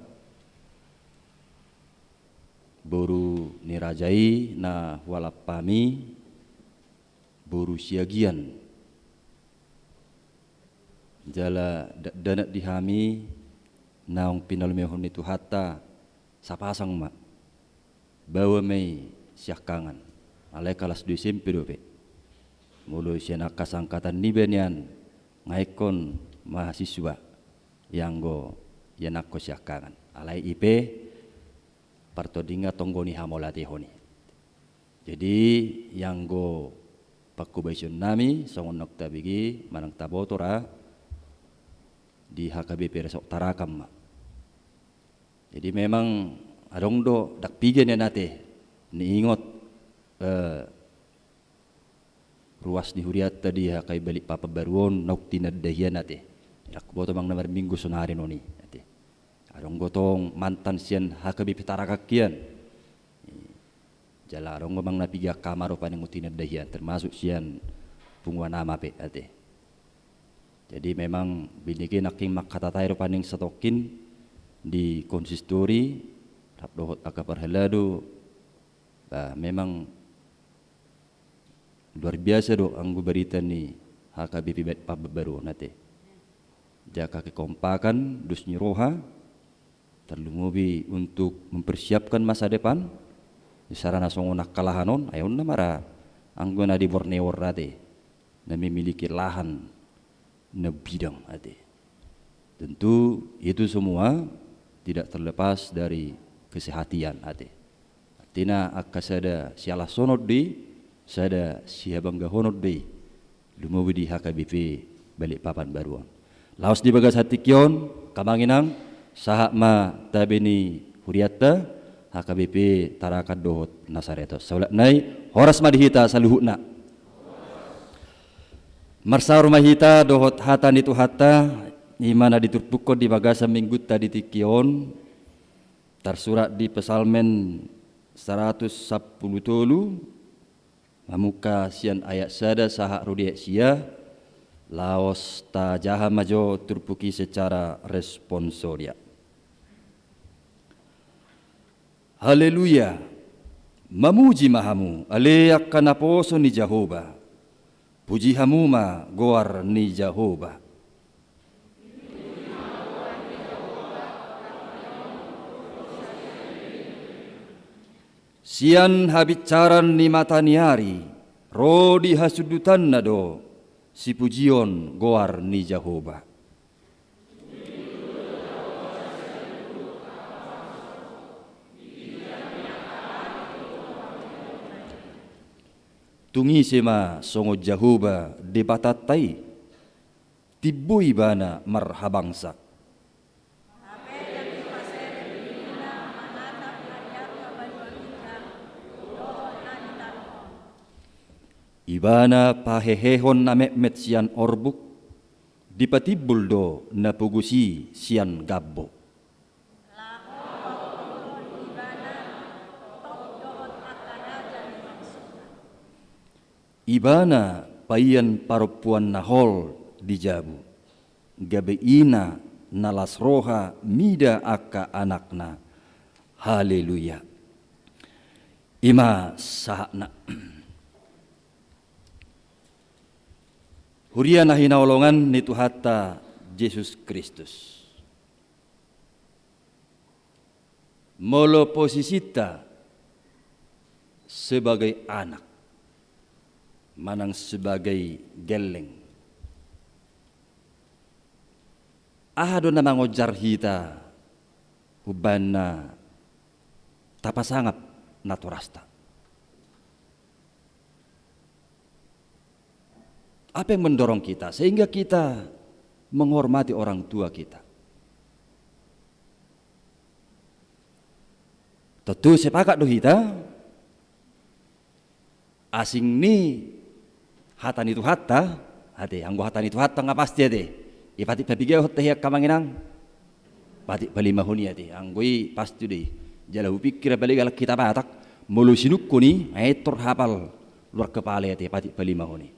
boru ni raja i na hualap hami, boru Siagian. Jala dakdanak di hami naung pinalumehon ni Tuhanta sapasang ma. Baoa ma i siangkangan. Alai kalas dua S M P dope. Molo sian angka sangkatan niba nian nga ingkon mahasiswa, ianggo ianakhon siangkangan. Alai i pe partodingan tonggo ni hamauliatehon i. Jadi, ianggo pangkobasion nami songon naung tabege manang taboto ra di H K B P Resort Tarakan ma. Jadi memang adong do ndang piga nian ate niingot, eh, ruas ni hurianta di H K B P Balikpapan Baru on naung tinanda hian ate. Ndang huboto manang na marminggu sonari on i ate. Adong do tong mantan sian H K B P Tarakan hian. Jala adong do manang na piga angka ama rupani naung tinanda hian, termasuk sian punguan ama pe ate. Jadi memang binege nangkin mangkatatai rupani satongkin di konsistori rap dohot angka parhalado, bah, memang luar biasa do anggo barita ni H K B P Balikpapan Baru on ate. Jaga kekompakan, dos ni roha, tarlumobi untuk mempersiapkan masa depan, di sarana songon angka lahan on, ai on nama ra anggo na di Borneo on ate, na memiliki lahan na bidang ate. Tentu itu semua tidak terlepas dari kesehatan ate. Artina angka sada sialashononhon do i, sada sihabanggahonon do i, lumobi di H K B P Balikpapan Baru on. Laos di bagasan tingki on, angka amang inang, sahat ma tabe ni hurianta, H K B P Tarakan dohot na sareto. Saulak nai, horas ma di hita saluhutna. Marsaor ma hita dohot hata ni Tuhanta, i ma na diturpukhon di bagasan minggunta di tingki on, tarsurat di Psalmen saratus sampulu tolu, mamungka sian ayat sada sahat ro di ayat sia, laos tajaha ma jo turpuk i secara responsoria. Haleluya! Mamuji ma hamu, ale angka naposo ni Jahowa. Puji hamu ma goar ni Jahowa. Sian habinsaran ni mataniari ro di hasundutanna do sipujion goar ni Jahowa. Tung ise ma songon Jahowa Debatanta i, timbo ibana marhabangsa. Ibana pahehehon na metmet sian orbuk, dipatimbul do na pogos i sian gambo. Laho pabotohon ibana top dohot angka raja ni bangsona. Ibana paian parompuan na hol di jabu, gabe ina na las roha mida angka anakna. Haleluya. I ma sahatna. Huria na hinaholongan ni Tuhanta Jesus Kristus. Molo posisinta sebagai anak manang sebagai gelleng, aha do na mangonjar hita umbahen na tapasangap natorasta? Apa yang mendorong kita sehingga kita menghormati orang tua kita? Tontu sepakat do hita, asing ni hata ni Tuhanta, ate, anggo hata ni Tuhanta nga pasti, ate. I patik papigehon tahe angka amang inang. Patik palimahon i, ate, anggo i pasti do i. Jala hupikir apalagi halak hita Batak, molo sinungkun i, ai tor hapal luar kepala i, ate, patik palimahon i.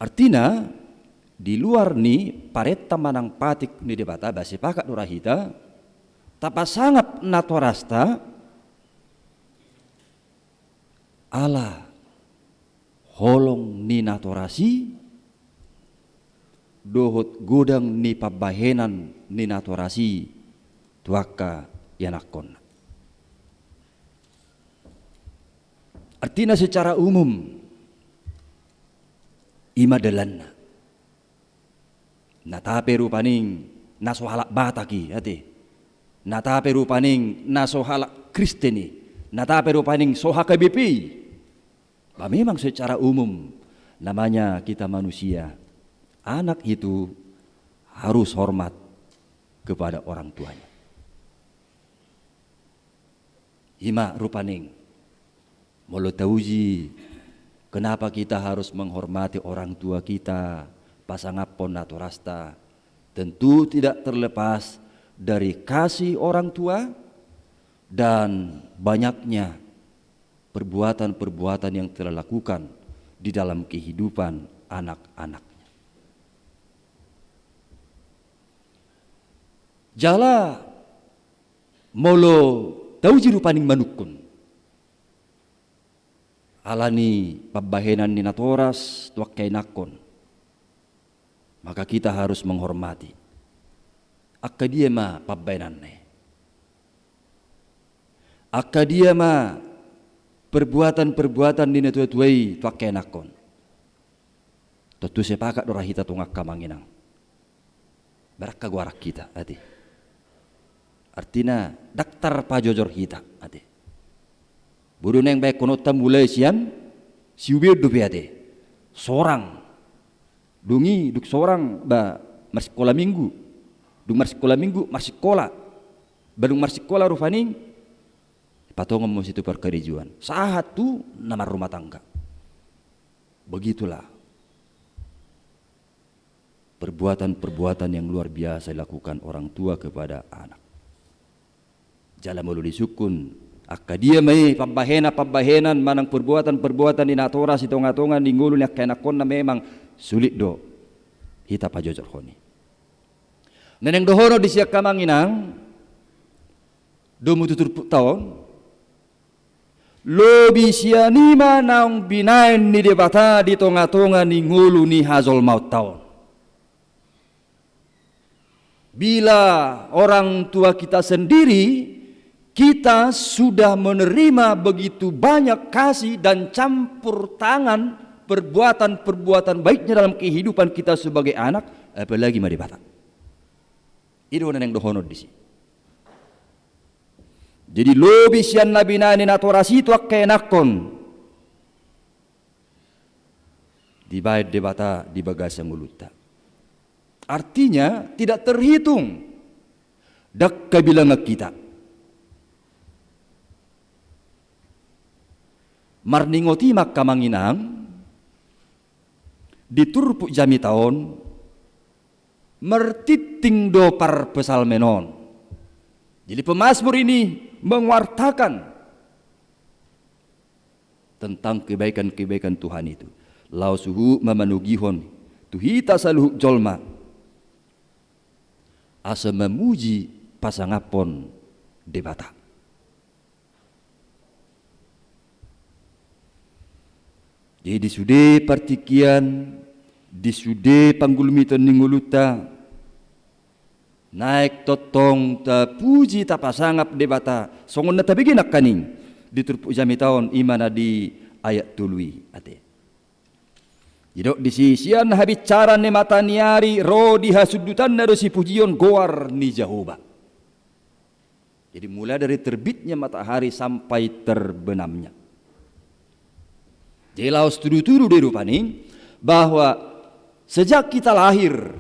Artina, di luar ni parenta manang patik ni Debata, ba sepakat do ra hita, tapasangap natorasta, ala holong ni natoras i, dohot godang ni pambahenan ni natoras i tu angka ianakkonna. Artina secara umum, i ma dalanna. Na tape rupani na so halak Batak i, ate. Na tape rupani na so halak Kristen i. Na tape rupani so H K B P i. Ba memang secara umum, namanya kita manusia, anak itu harus hormat kepada orang tuanya. I ma rupani, molo tauji, kenapa kita harus menghormati orang tua kita, pasangaphon natorasta, tentu tidak terlepas dari kasih orang tua dan banyaknya perbuatan-perbuatan yang telah lakukan di dalam kehidupan anak-anaknya. Jala molo tauji rupani manungkun ala ni pambahenan ni natoras tu angka ianakkon, maka kita harus menghormati. Angka dia ma pambahenanna i? Angka dia ma perbuatan-perbuatan ni natuatua i tu angka ianakkon? Tontu sepakat do ra hita tong angka amang inang. Barangka goaran hita, ate. Artina, ndang tarpajojor hita, ate. Boi do naeng bahenhononta mulai sian siubeon dope, ate. Sorang. Dung i, dung sorang, ba, marsikola minggu. Dung marsikola minggu, marsikola. Ba dung marsikola rupani, patongon muse tu parkarejoan. Sahat tu na marrumah tangga. Begitulah perbuatan-perbuatan yang luar biasa dilakukan orang tua kepada anak. Jala molo disungkun, angka dia ma i pambahenan-pambahenan manang perbuatan-perbuatan ni natoras di tonga-tonga ni ngolu ni angka ianakkonna, memang sulit do hita pajojorhon i. Na naeng dohonon disi angka amang inang, domu tu turpukta on, lobi sian i ma naung binahen ni Debata di tonga-tonga ni ngolu ni hajolmaonta on. Bila orang tua kita sendiri, kita sudah menerima begitu banyak kasih dan campur tangan perbuatan-perbuatan baiknya dalam kehidupan kita sebagai anak, apalagi ma Debata. I do na naeng dohonon disi. Jadi lobi sian na binahen ni natoras i tu angka ianakkon, dibahen Debata di bagasan ngolunta. Artinya tidak terhitung, ndang habilangan hita. Marningot i ma angka amang inang, di turpuk jamita on, martinting do parpsalmen on. Jadi pemazmur ini menguartakan tentang kebaikan-kebaikan Tuhan itu. Laos huhut ma manogihon tu hita saluhut jolma asa mamuji pasangaphon Debata. Jadi di sude partingkian, di sude panggulmiton ni ngolunta, Naeng tongtong tapuji tapasangap Debata, songon na tabege nangkaning di turpuk jamita on, i ma na di ayat tolu i, ate. Didok disi, sian habinsaran ni mata ni ari ro di hasundutanna do sipujion goar ni Jahowa. Jadi mulai dari terbitnya matahari sampai terbenamnya. Jadi laos tudutudu do i rupani bahwa sejak kita lahir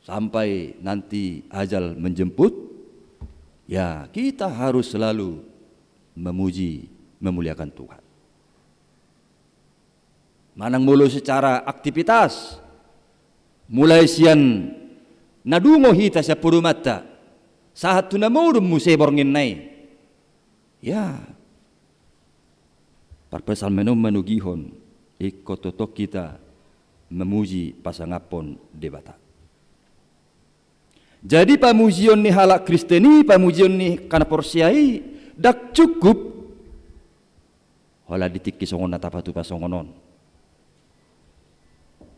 sampai nanti ajal menjemput, ya, kita harus selalu memuji, memuliakan Tuhan. Manang molo secara aktivitas, mulai sian na dungo hita sian podomanta sahat tu na modom muse borngin nai. Ya, parpsalmen on manogihon, ingkon tongtong hita memuji pasangaphon Debata. Jadi pamujion ni halak Kristen i, pamujion ni angka na porsea i, ndang cukup holan di tingki songon na tapatupa songon on.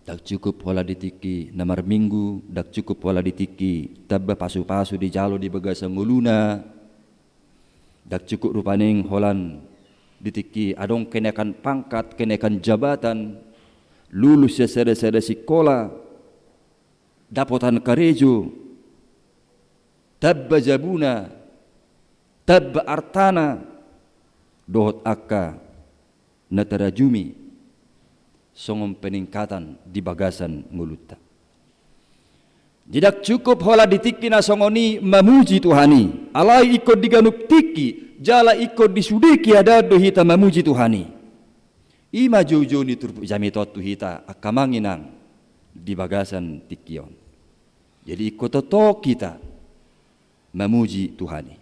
Ndang cukup holan di tingki na marminggu, ndang cukup holan di tingki tamba pasupasu dijalo di bagasan ngoluna. Ndang cukup rupani holan di tingki adong kenaikan pangkat, kenaikan jabatan, lulus sian sadasada sikola, dapotan karejo, tamba jabuna, tamba artana, dohot angka na tarajumi songon peningkatan di bagasan ngolunta. Jadi ndang cukup holan di tingki na songon i mamuji Tuhan i, alai ingkon di ganup tingki jala ingkon di sude keadaan do hita mamuji Tuhan i. I ma joujou ni turpuk jamita on tu hita angka amang inang di bagasan tingki on. Jadi ingkon tongtong hita mamuji Tuhan i.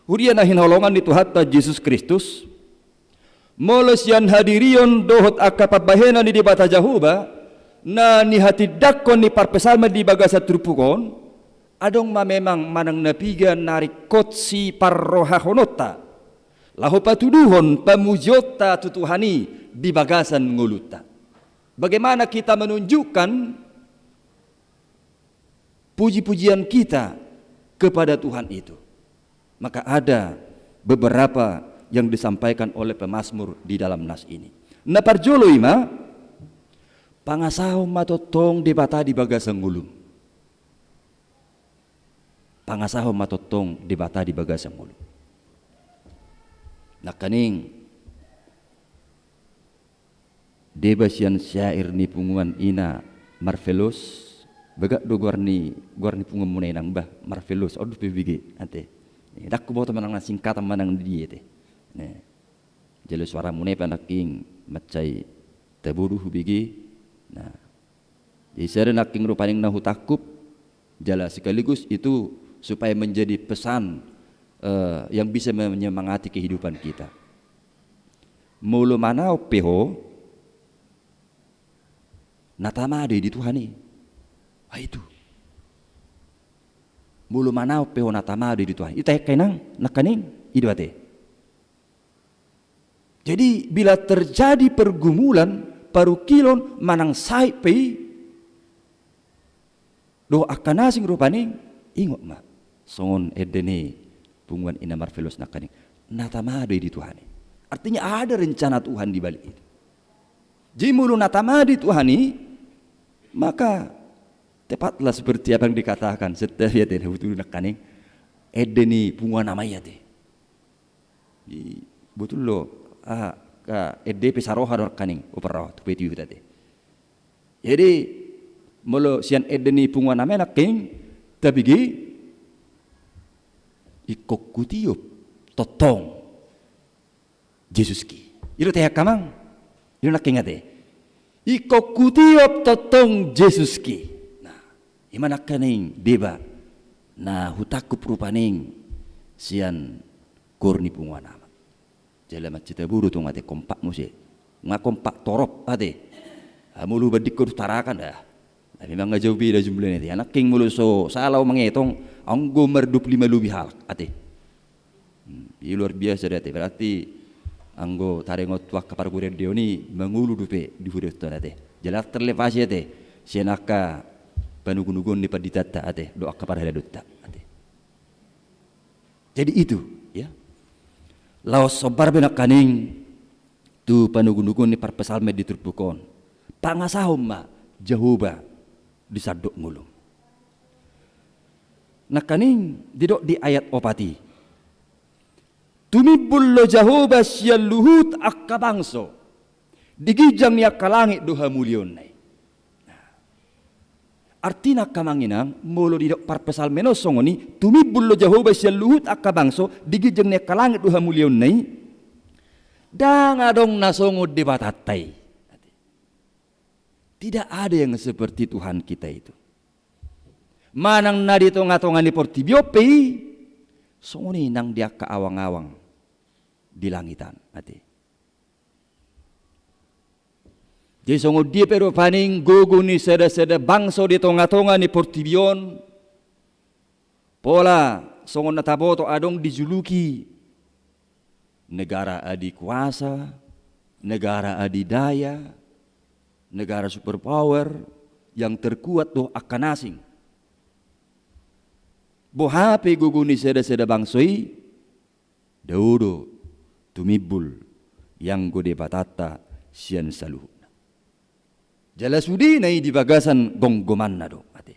Huria na hinaholongan ni Tuhanta Jesus Kristus, molo sian hadirion dohot angka pambahenan ni Debata Jahowa na nihatindangkon ni parpsalmen di bagasan turpuk on, adong ma memang manang na piga na ringkot siparrohahononta laho patuduhon pamujionta tu Tuhan i di bagasan ngolunta. Bagaimana kita menunjukkan puji-pujian kita kepada Tuhan itu? Maka ada beberapa yang disampaikan oleh pemazmur di dalam nas ini. Na parjolo i ma, pangasahon ma tongtong Debata di bagasan ngolum. Pangasahon ma tongtong Debata di bagasan ngolum. Nangkaning, deba sian syair ni punguan ina Marvelous, bagak do goar ni, goar ni punguanmuna inang bah, Marvelous, on dope hubege, ate. Ndang huboto manang na singkatan manang di dia, ate. Jala suaramuna pe nangkin mansai taboru hubege. Nah. Jadi sada nangkin rupani na hutangkup, jala sekaligus itu supaya menjadi pesan, eh, yang bisa menyemangati kehidupan kita. Molo manaon pe ho, na tama do i di Tuhan i. Ah, itu. Molo manaon pe ho, na tama do i di Tuhan i. Ita angka inang, nangkaning, i do ate. Jadi bila terjadi pergumulan, parungkilon, manang sahit pe i, dohot angka na asing rupani, ingot ma songon ende ni punguan ina Marvelous nangkaning, na tama do i di Tuhan i. Artinya ada rencana Tuhan di balik itu. Jadi molo na tama do i Tuhan i, maka tepatlah seperti apa yang dikatakan, setiap ya tidak betul nangkaning, ende ni punguan ama i ate. Di, betul do, ah, ka, ende pe saroha do nangkaning, uparroha tu pe tu ate. Jadi molo sian ende ni punguan ama i nangkin tabege, ingkon hutiop tongtong Jesuski. I do ate angka amang. I do nangkin ate. Ingkon hutiop tongtong Jesuski. Nah, i ma nangkaning deba na hutangkup rupani sian goar ni punguan ama. Jala mansai taboru tong ate, kompak muse. Nga kompak torop ate. Hamu lu bandingkon tu Tarakan da. Tapi memang nga jauh beda jumlahna ate. Nangkin molo so sala au mangetong, anggo mardua pulu lima lobi halak ate. Hmm, i luar biasa do ate. Berarti anggo taringot tu angka pargurion di on i mangolu dope di huria on ate. Jala terlepas i ate sian angka Panugunugon ni panditanta ate, dohot angka parhalado ta ate. Jadi itu, ya. Laos sombar be nangkaning tu panugunugon ni parpsalmen di turpuk on. Pangasahon ma Jahowa di sandok ngolum. Nangkaning didok di ayat opat i. Tumimbul do Jahowa sian luhut angka bangso, di ginjang ni angka langit do hamuliaonna i. Artina angka amang inang, molo didok parpsalmen on songon i, tumimbul do Jahowa sian luhut angka bangso, di ginjang ni angka langit do hamuliaonna i. Ndang adong na songon Debatanta i. Tidak ada yang seperti Tuhan kita itu. Manang na di tonga-tonga ni portibi on pe i, songon i nang di angka awang-awang di langit an ate. Jadi songon dia pe rupani gogo ni sada-sada bangso di tonga-tonga ni portibi on, pola songon na taboto adong dijuluki negara adikuasa, negara adidaya, negara superpower, yang terkuat dohot angka na asing. Boha pe gogo ni sada-sada bangso i, dao do tumimbul ianggo Debatanta sian saluhutna. Jala sudena i di bagasan gomgomanna do ate.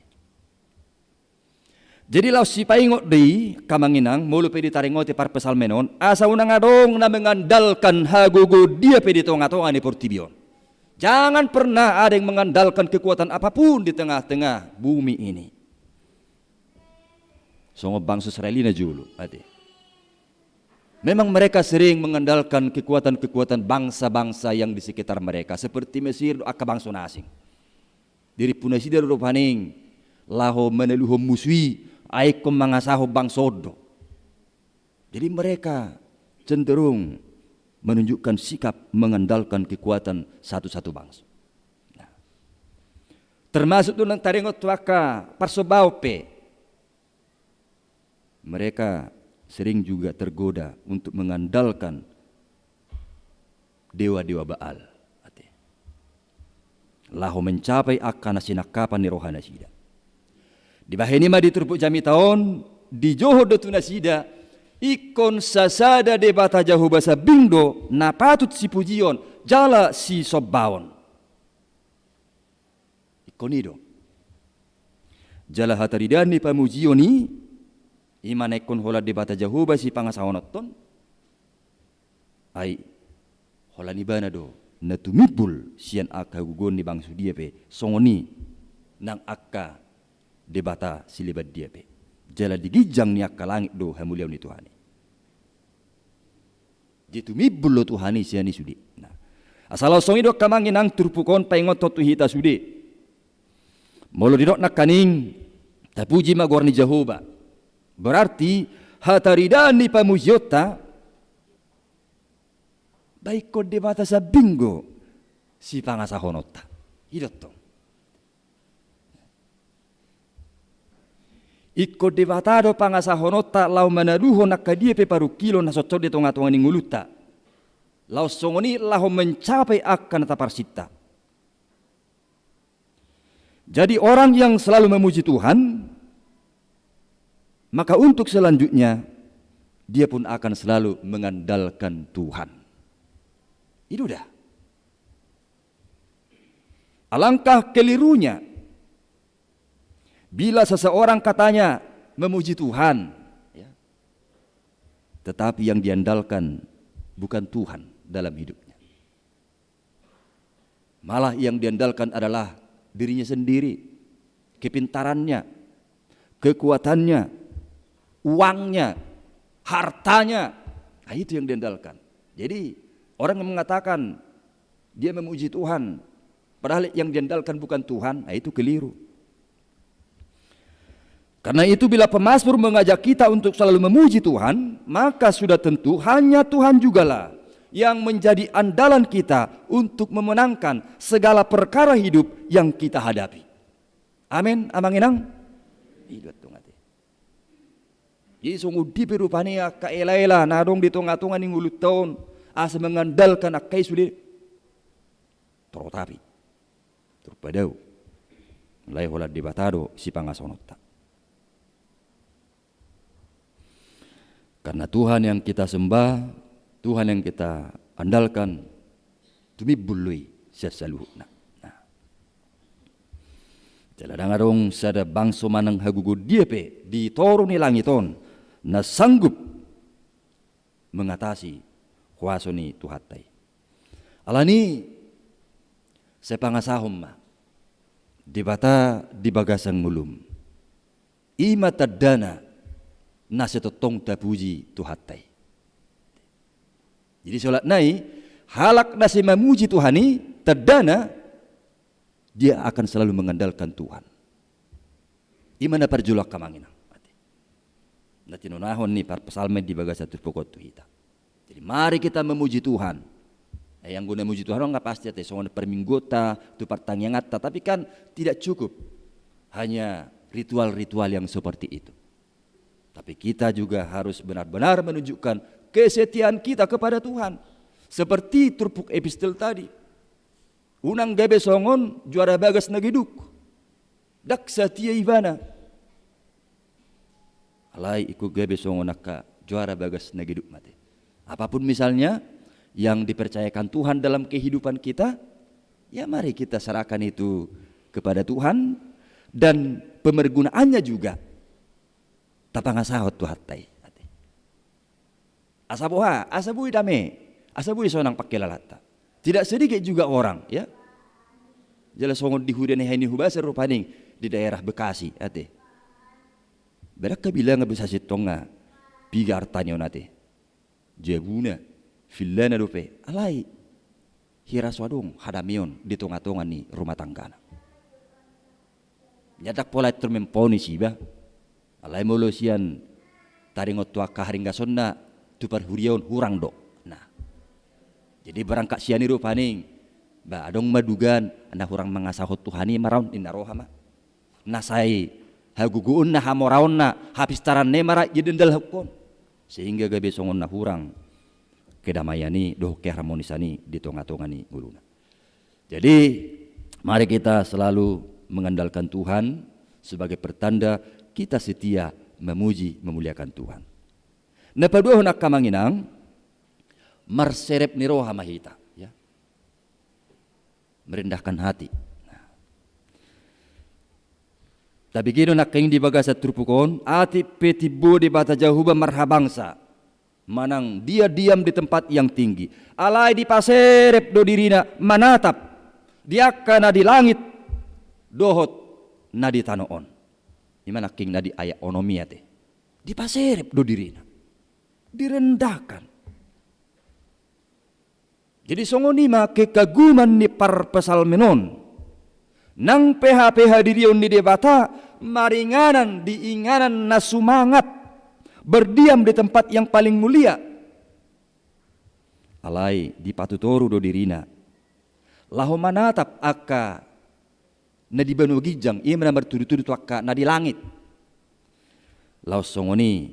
Jadi laos sipaingot do i, angka amang inang, molo pe ditaringoti parpsalmen on, asa unang adong na mengandalkan hagogoon dia pe di tonga-tonga ni portibi on. Jangan pernah ada yang mengandalkan kekuatan apapun di tengah-tengah bumi ini. Songon bangso Israel i na jolo ate. Memang mereka sering mengandalkan kekuatan-kekuatan bangsa-bangsa yang di sekitar mereka, seperti Mesir dohot angka bangso na asing. Dirimpu nasida do rupani laho manaluhon musu i, ai ingkon mangasahon bangso on do. Jadi mereka cenderung menunjukkan sikap mengandalkan kekuatan satu-satu bangso. Nah, termasuk do nang taringot tu angka parsombaon pe. Mereka sering juga tergoda untuk mengandalkan dewa-dewa Baal ate, laho mencapai angka na sinangkapan ni roha nasida. Dibahen i ma di turpuk jamita on, dijouhon do tu nasida, ingkon sasada Debata Jahowa sambing do na patut sipujion jala sisombaon. Ingkon i do. Jala hataridaan ni pamujion i, i ma na ingkon holan Debata Jahowa sipangasahononton, ai holan ibana do na tumimbul sian angka hagogoon ni bangso dia pe, songon i nang angka debata sileban dia pe. Jala di ginjang ni angka langit do hamuliaon ni Tuhan i. Jadi tumimbul do Tuhan i sian i sude. Nah, asa laos songon i do angka amang inang turpuk on paingothon tu hita sude. Molo didok nangkaning, tapuji ma goar ni Jahowa, berarti hataridaan ni pamujionta, ba ingkon Debata sambing do sipangasahononta. I do tong. Ingkon Debata do pangasahononta laho manaluhon angka dia pe parungkilon na songon i di tonga-tonga ni ngolunta, laos songon i laho mencapai angka na taparsinta. Jadi orang yang selalu memuji Tuhan, maka untuk selanjutnya dia pun akan selalu mengandalkan Tuhan. I do da. Alangkah kelirunya bila seseorang katanya memuji Tuhan, ya, tetapi yang diandalkan bukan Tuhan dalam hidupnya. Malah yang diandalkan adalah dirinya sendiri, kepintarannya, kekuatannya, uangnya, hartanya. Nah, itu yang diandalkan. Jadi, orang yang mengatakan dia memuji Tuhan, padahal yang diandalkan bukan Tuhan, nah, itu keliru. Karena itu, bila pemazmur mengajak kita untuk selalu memuji Tuhan, maka sudah tentu hanya Tuhan jugalah yang menjadi andalan kita untuk memenangkan segala perkara hidup yang kita hadapi. Amin, amang inang? I do tong ate. Jadi songon dia pe rupani angka ela-ela na adong di tonga-tonga ni ngolunta on, asa mengandalkan angka i sude, torop api, torop padao. Alai holan Debata do sipangasahononta. Karena Tuhan yang kita sembah, Tuhan yang kita andalkan, tumimbul do i sian saluhutna. Nah. Jala ndang adong sada bangso manang hagogoon dia pe di toru ni langit on na sanggup mengatasi kuaso ni Tuhanta i. Alani i, sai pangasahon ma Debata di bagasan ngolum. I ma tandana na sai tongtong tapuji Tuhanta i. Jadi, solatna i, halak na sai mamuji Tuhan i, tandana dia akan selalu mengandalkan Tuhan. I ma na parjolo, angka amang inang. Na tinonahon ni parpsalmen di bagasan turpuk on tu hita. Jadi, mari kita memuji Tuhan. Eh, anggo na muji Tuhan on nggak pasti, ate, songon parmingguonta, tu partangianganta, tapi kan tidak cukup hanya ritual-ritual yang seperti itu. Tapi kita juga harus benar-benar menunjukkan kesetiaan kita kepada Tuhan. Seperti turpuk epistel tadi. Unang gabe songon juara bagas na geduk. Ndang satia ibana. Alai ingkon gabe songon angka juara bagas na geduk ma, ate. Apapun misalnya yang dipercayakan Tuhan dalam kehidupan kita, ya mari kita serahkan itu kepada Tuhan, dan pemergunaannya juga tapangasahon Tuhanta i, ate. Asa boha, asa boi dame, asa boi sonang pangkilalanta. Tidak sedikit juga orang, ya. Jala songon di huria ni hami, hubahen rupani di daerah Bekasi, ate. Berapa bilang bisa sitong nga piga artani on, ate. Jabuna, villana dope, alai hira so adong hadameon di tonga-tonga ni rumah tanggana. Ndang pola instrumen ponis iba. Alai molo sian taringot tu angka haringgasonna tu parhuriaon hurang do. Nah. Jadi berangkat sian i rupani, ba adong ma dugaan na hurang mangasahon Tuhan i ma ra on, ninna roha ma. Na sai hagogoonna, hamoraonna, hapistaranna i ma ra diandalhon. Sehingga gabe songon na hurang kedamaian i dohot keharmonisan i di tonga-tonga ni ngoluna. Jadi, mari kita selalu mengandalkan Tuhan sebagai pertanda kita setia memuji, memuliakan Tuhan. Na paduahon, angka amang inang, marserep ni roha ma hita, ya. Merendahkan hati. Nah. Tabege do nangkin di bagasan turpuk on, atik pe timbo Debata Jahowa marhabangsa, manang dia diam di tempat yang tinggi. Alai dipaserep do dirina manatap di angka na di langit dohot na di tano on. I ma nangkin na di ayat onom i, ate. Dipaserep do dirina. Direndahkan. Jadi songon i ma kekaguman ni parpsalmen on. Nang pe hape hadirion ni Debata maringanan di inganan na sumangat, berdiam di tempat yang paling mulia. Alai dipatutoru do dirina laho manatap angka na di banua ginjang, i ma na martudu-tudu tu angka na di langit. Laos songon i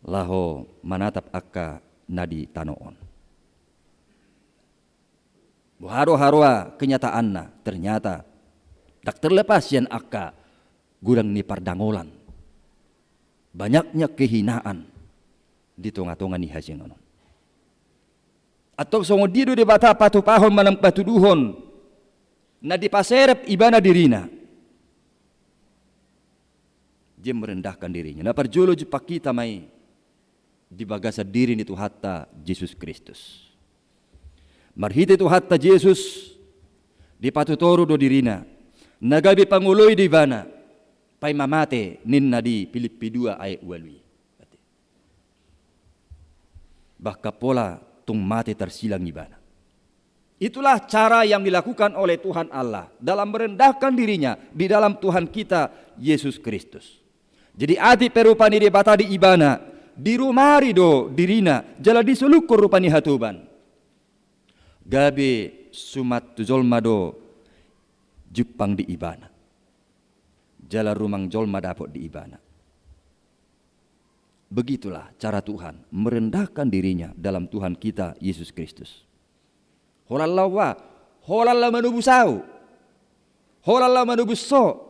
laho manatap angka na di tano on. Boha do haroa kenyataanna? Ternyata ndang terlepas sian angka godang ni pardangolan, banyaknya kehinaan di tonga-tonga ni hasinganon. Antong songon dia do Debata patupahon manang patuduhon na dipaserep ibana dirina? Dia merendahkan dirinya. Na parjolo jumpang hita ma i di bagasan diri ni Tuhanta Jesus Kristus. Marhite Tuhanta Jesus dipatutoru do dirina, na gabe pangoloi do ibana, paima mate ninna di Pilippi dua ayat ualu i. Bahkan pola tung mate tarsilang ibana. Itulah cara yang dilakukan oleh Tuhan Allah dalam merendahkan dirinya di dalam Tuhan kita Yesus Kristus. Jadi atik pe rupa ni Debata di ibana, dirumari do dirina, jala disolukhon rupa ni hatoban. Gabe suman tu jolma do jumpang di ibana. Jala rumang jolma dapot di ibana. Begitulah cara Tuhan merendahkan dirinya dalam Tuhan kita Yesus Kristus. Holan laho, holan laho manobus ahu. Holan laho manobus ho.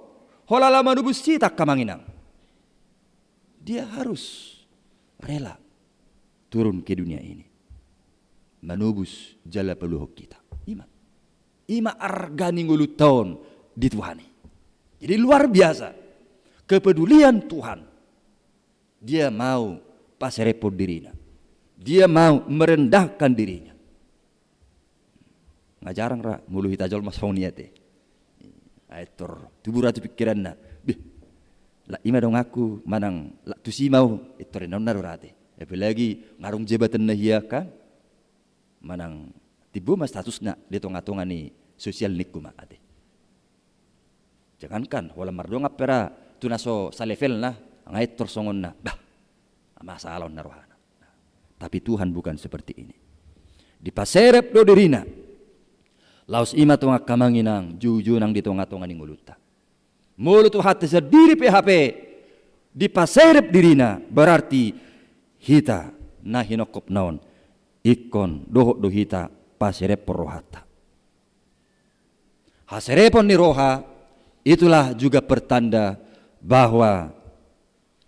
Holan laho manobus hita, angka amang inang, dia harus rela turun ke dunia ini, manobus jala paluahon hita. Ima, ima arga ni ngolunta on di Tuhan i. Jadi luar biasa kepedulian Tuhan. Dia mau paserephon dirina. Dia mau merendahkan dirinya. Nga jarang ra molo hita jolma songon i ate. Ai tor tubu ra tu pingkiranna, beh, lak i ma donganku manang lak tusi ma au, ai tor inanonna do ra ate. Apalagi nga adong jabatan na hea kan, manang timbo ma statusna di tonga-tonga ni sosial ningku ma ate. Jangankan holan mardongan pe ra tu na so salevelna, nga i tor songonna, bah, masalah on na rohana. Tapi Tuhan bukan seperti ini. Dipaserep do dirina. Laos ima tong, angka amang inang, joujou nang di tonga-tonga ni ngolunta. Molo Tuhanta sandiri pe hape dipaserep dirina, berarti hita na hinophopna on ingkon dohot do hita paserephon rohanta. Haserepon ni roha, itulah juga pertanda bahwa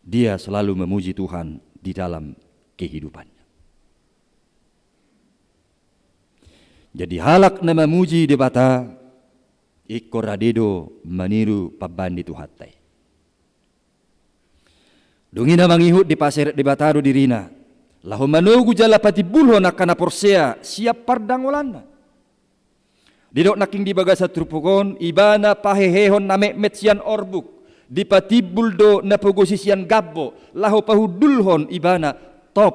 dia selalu memuji Tuhan di dalam kehidupannya. Jadi halak na mamuji Debata, ingkon rade do maniru pambahen ni Tuhanta i. Dung i na mangihut, dipaserep Debata do dirina laho manogu jala patimbulhon angka na porsea sian pardangolanna. Didok nangkin di bagasan turpuk on, ibana pahehehon na metmet sian orbuk, dipatimbul do na pogos i sian gambo, laho pahundulhon ibana top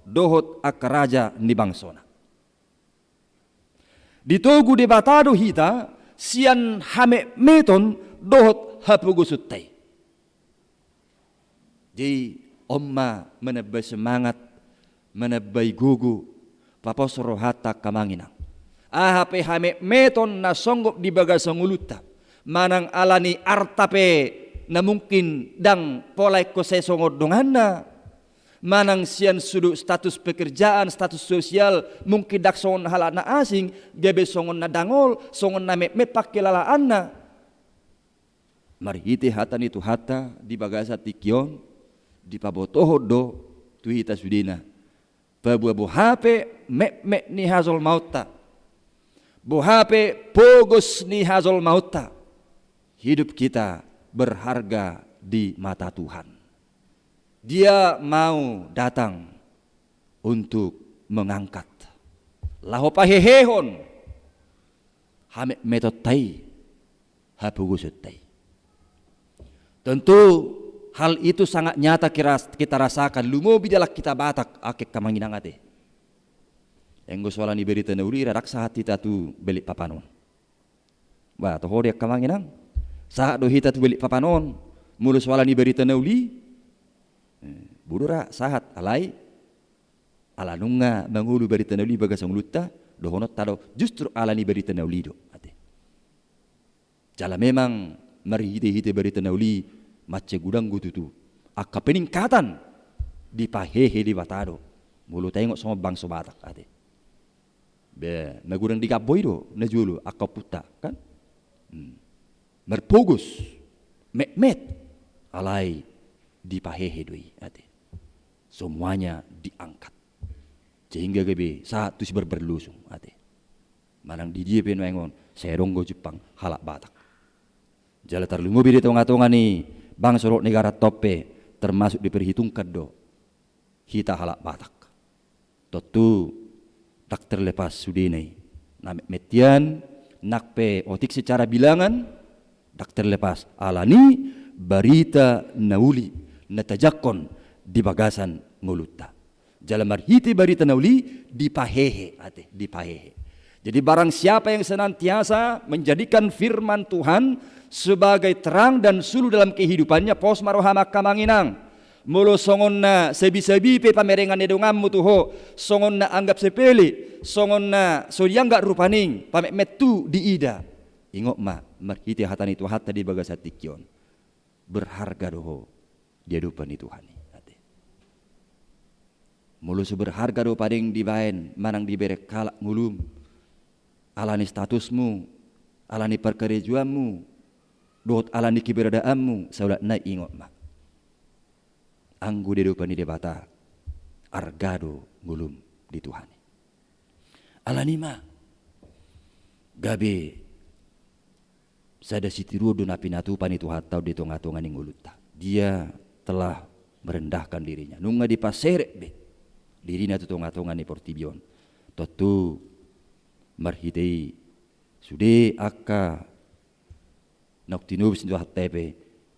dohot angka raja ni bangsona. Ditogu Debata do hita sian hametmeton dohot hapogosonta i. Jadi on ma manambai semangat, manambai gogo, papos rohanta, angka amang inang. Aha pe hametmeton na songgop di bagasan ngolunta, manang ala ni arta pe na mungkin ndang pola ingkon sai songon donganna, manang sian sudut status pekerjaan, status sosial, mungkin ndang songon halak na asing, gabe songon na dangol, songon na metmet pangkilalaanna. Marhite hata ni Tuhanta di bagasan tingki on, dipabotohon do tu hita sudena, paboa boha pe metmet ni hajolmaonta, boha pe pogos ni hajolmaonta, hidup kita berharga di mata Tuhan. Dia mau datang untuk mengangkat, laho pahehehon hametmetonta i, hapogosonta i. Tentu hal itu sangat nyata kira-, kita rasakan, lumobi dalam kita Batak, angka amang inang ate. Anggo so ala ni barita na uli, ra ndang sahat hita tu Balikpapan on. Bah, toho do, angka amang inang. Sahat do hita tu Balikpapan on molo so ala ni barita na uli? Eh, boi do ra sahat, alai ala nunga mangolu barita na uli bagasan ngolunta, dohononta do justru ala ni barita na uli do ate. Jala memang marhitehite barita na uli mansai godang do tutu angka peningkatan, dipahehe Debata do molo taingot songon bangso Batak ate. Be, magodang di gambo i do najolo angka ompunta kan. Hmm. Marpogos, metmet, alai dipahehe do i ate. Semuanya diangkat. Sehingga gabe sahat tu sibarbar losung ate. Manang di dia pe nuaeng on, sai adong do jumpang halak Batak. Jala tarlumobi di tongatonga ni bangso dohot negaranta on pe, termasuk diperhitungkan do hita halak Batak. Tontu ndang terlepas sudena i. Na metmet hian, nang pe otik secara bilangan, ndang terlepas ala ni barita na uli na tajangkon di bagasan ngolunta. Jala marhite barita na uli dipahehe ate, dipahehe. Jadi barang siapa yang senantiasa menjadikan firman Tuhan sebagai terang dan suluh dalam kehidupannya, pos ma roham, angka amang inang. Molo songon na sabisabi pe pamerengan ni donganmu tu ho, songon na anggap sepele, songon na so dianggap rupani pametmet tu diida, ingot ma, marhite hata ni Tuhanta di bagasan tingki on, berharga do ho di adopan ni Tuhan i ate. Molo so berharga do paling dibaen manang dibereng halak ngolum, ala ni statusmu, ala ni parkarejoanmu, dohot ala ni keberadaanmu, saulak nai ingot ma. Anggo di adopan ni Debata, arga do ngolum di Tuhan i. Alani i ma, gabe sada sitiruon do na pinatupa ni Tuhanta on di tonga-tonga ni ngolunta. Dia telah merendahkan dirinya. Nunga dipaserep be dirina tu tonga-tonga ni portibi on. Tontu marhite i sude angka naung tinobus ni Tuhanta i pe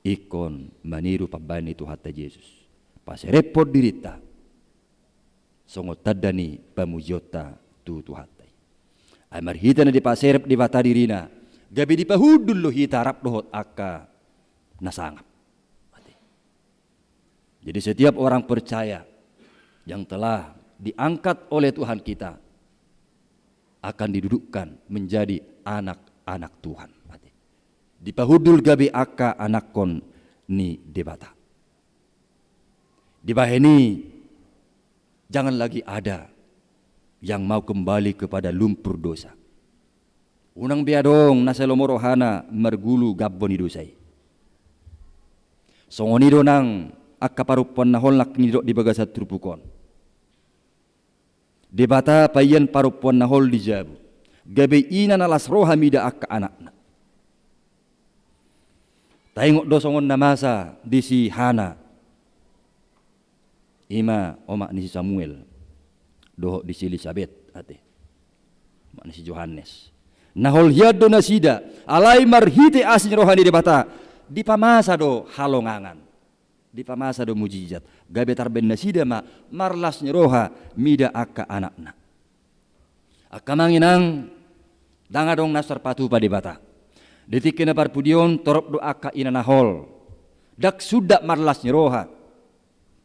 ingkon maniru pambahen ni Tuhanta Jesus. Paserephon dirinta songon tanda ni pamujionta tu Tuhanta i. Ai marhite na dipaserep Debata dirina, gabe dipahundul do hita rap dohot angka na sangap. Jadi setiap orang percaya yang telah diangkat oleh Tuhan kita akan didudukkan menjadi anak-anak Tuhan. Dipahundul gabe angka anakkon ni Debata. Dibahen i, jangan lagi ada yang mau kembali kepada lumpur dosa. Unang be adong na sai lomo rohana margulu gambo ni dosa i. Songon i do nang angka parompuan na hol nangkin didok di bagasan turpuk on. Debata paian parompuan na hol di jabu, gabe ina na las roha mida angka anakna. Taingot do songon na masa di si Hana, ima omak ni si Samuel, dohot di si Elisabet, ate, omak ni si Johannes. Na hol hian do nasida, alai marhite asi ni roha ni Debata, dipamasa do halongangan. Dipamasa do mujizat, gabe tarbaen nasida ma marlas ni roha mida angka anakna. Angka amang inang, ndang adong na so tarpatupa Debata. Di tingki na parpudi on torop do angka ina na hol, ndang sundat marlas ni roha.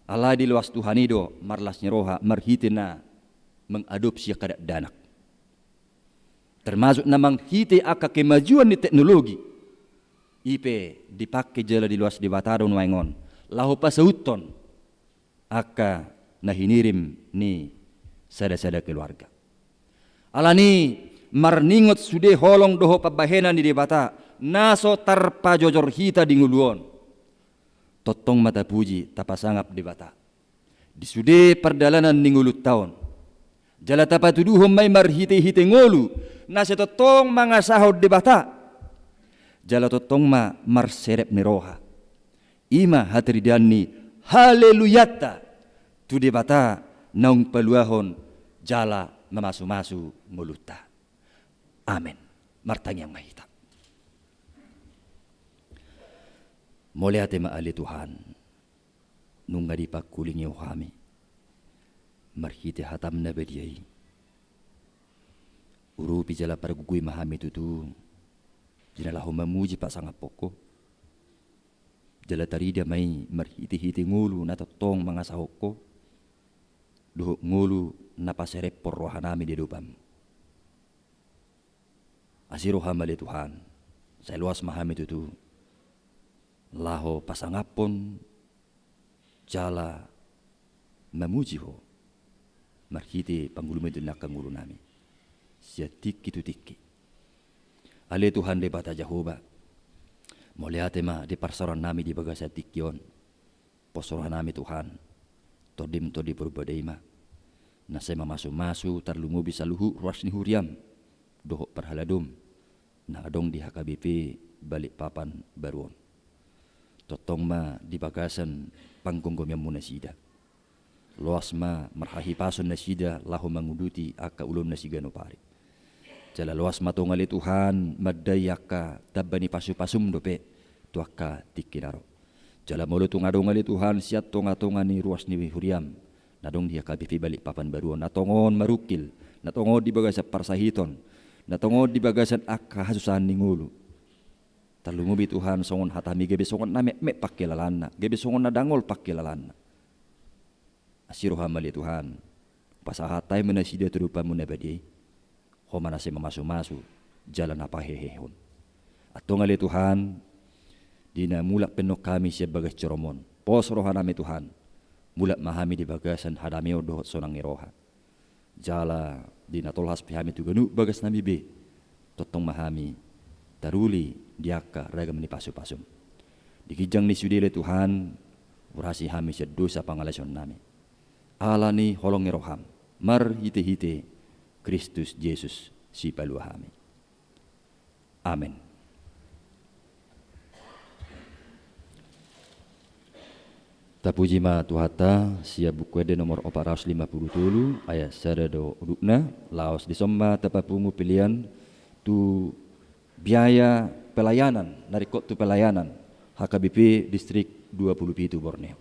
Alai diloas Tuhan i do marlas ni roha marhite na mengadopsi angka dakdanak. Termasuk na marhite angka kemajuan ni teknologi. I pe dipake jala diloas Debata do nuaeng on laho pasauthon angka na hinirim ni sada-sada keluarga. Alani i, marningot sude holong dohot pambahenan ni Debata na so tarpajojor hita di ngolu on, tongtong ma tapuji, tapasangap Debata di sude pardalanan ni ngolunta on. Jala tapatuduhon ma i marhite-hite ngolu na sai tongtong mangasahon Debata. Jala tongtong ma marserep ni roha. Ima hataridaan ni haleluyanta tu Debata naung paluahon jala mamasu-masu ngolunta. Amen. Martangiang ma hita. Mauliate ma ale Tuhan, nunga dipangkulingi Ho hami marhite hataM na badia i. Urupi jala pargogoi ma hami tutu di na laho mamuji pasangaphon Ho. Jala tarida ma i marhite-hite ngolu na tongtong mangasahon Ho dohot ngolu na paserephon rohanami di adopanMu. Asi rohaM ale Tuhan, sai loas ma hami tutu laho pasangaphon jala mamuji Ho marhite panggulumi tu angka ngolunami sian tingki tu tingki. Ale Tuhan Debata Jahowa, mauliate ma di parsaorannami di bagasan tingki on. Pos rohanami Tuhan, TondiM Tondi Porbadia i ma na sai mamasu-masu tarlumobi saluhut ruas ni huriaM dohot parhaladoM na adong di H K B P Balikpapan Baru on. Tongtong ma di bagasan panggomgomianMu nasida. Loas ma marhahipason nasida laho manguduti angka ulaonna siganup ari. Jala loas ma tong ale Tuhan mandai angka tamba ni pasu-pasuM dope tu angka tingki na ro. Jala molo tung adong ale Tuhan sian tonga-tonga ni ruas ni huriaM na adong di H K B P Balikpapan Baru on, na tongon marungkil, na tongon di bagasan parsahiton, na tongon di bagasan angka hasusahan ni ngolu, tarlumobi Tuhan songon hataMi gabe songon na metmet pangkilalaanna, gabe songon na dangol pangkilalaanna. Asi rohaM ale Tuhan, pasahat hami ma nasida tu adopanMu na badia i. Ho ma na sai mamasu-masu jala na pahehehon. Antong ale Tuhan, di na mulak pe annon hami sian bagas joroM on, pos rohanami Tuhan, mulak ma hami di bagasan hadameon dohot sonang ni roha. Jala di na tolhas pe hami tu ganup bagasnami be, tongtong ma hami taruli di angka ragam ni pasu-pasum. Di ginjang ni sude ale Tuhan, urasi hami sian dosa pangalaosionnami. Ala ni holong ni roham, marhite-hite Kristus Jesus Sipalua hami. Amen. Tapuji ma Tuhanta, sian Buku Ende nomor opat ratus lima pulu tolu, ayat sada do udutna, laos dison ma tapapungu pelean tu biaya pelayanan, na ringkot tu pelayanan H K B P Distrik dua pulu pitu Borneo.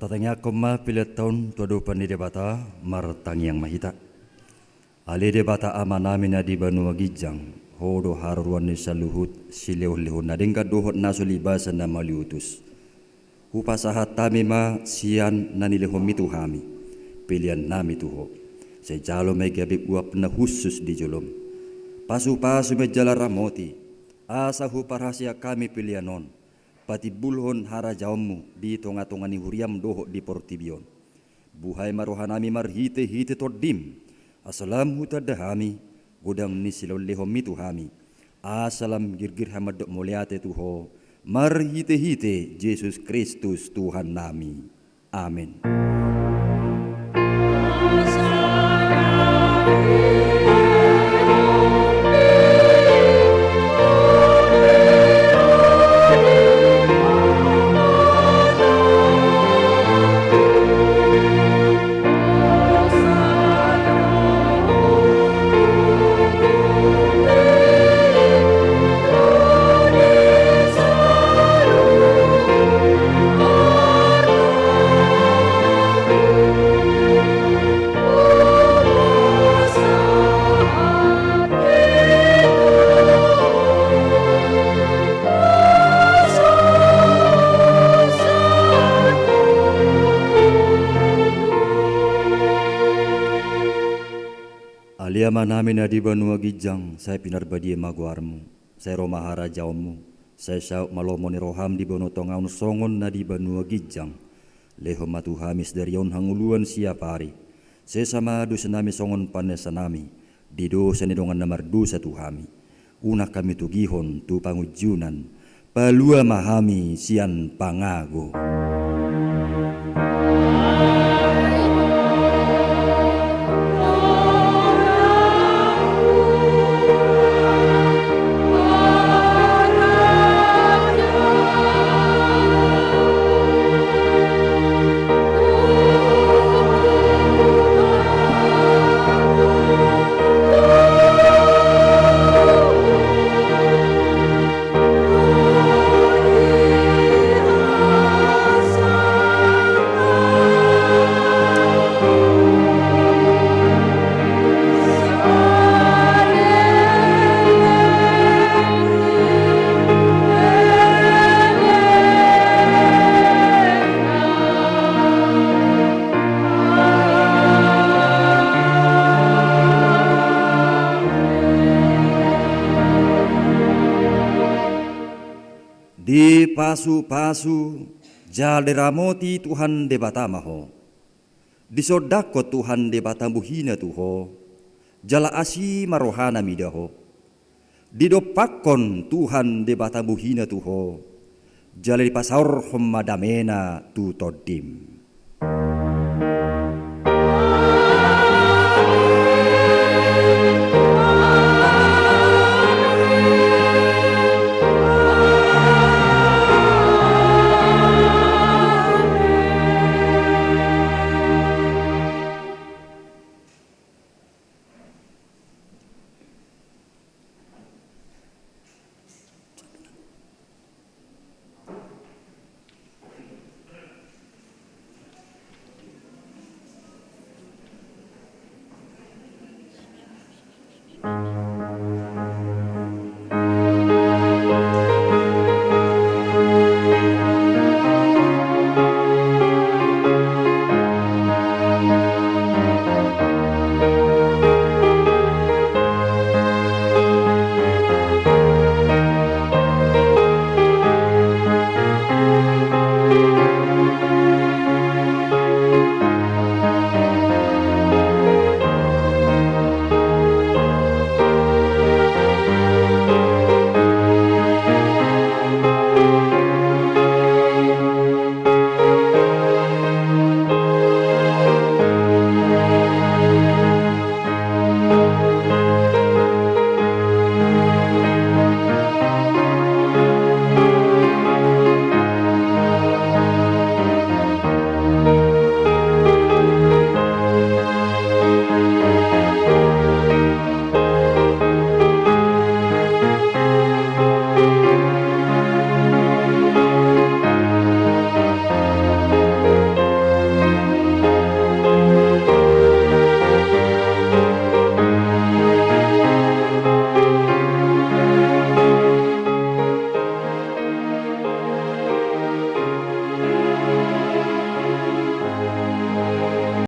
Tangiangkon ma pelean ta on tu adopan ni Debata. Martangiang ma hita. Ale Debata Amanami na di banua ginjang, Ho do haroroan ni saluhut silehonlehon na denggan dohot na so libasan na mauliutus. Hupasahat hami ma sian na nilehonMi tu hami peleannami tu Ho. Sai jalo ma i gabe uap na hushus di joloM. Pasupasu ma i jala ramoti, asa huparhaseang hami pelean on patimbulhon harajaonMu di tongatonga ni huriaM dohot di portibi on. Buhai ma rohanami marhitehite TondiM, asa lam hutanda hami godang ni silehonlehonMi tu hami, asa lam girgir hami mandok mauliate tu Ho, marhitehite Jesus Kristus Tuhannami. Amen. Ale Amanami na di banua ginjang, sai pinarbadia ma goarMu, sai ro ma harajaonMu, sai saut ma lomo ni rohaM di banua tonga on songon na di banua ginjang. Lehon ma tu hami sadari on hangoluan siapari. Sesa ma dosanami songon panesanami di dosa ni dongan na mardosa tu hami. Unang hami togihon tu pangunjunan, palua ma hami sian pangago. Dipasupasu jala diramoti Tuhan Debata ma ho. Disondangkon Tuhan Debata bohina tu ho, jala asi ma rohana mida ho. Didompakkon Tuhan Debata bohina tu ho, jala dipasaorhon ma damena tu tondim.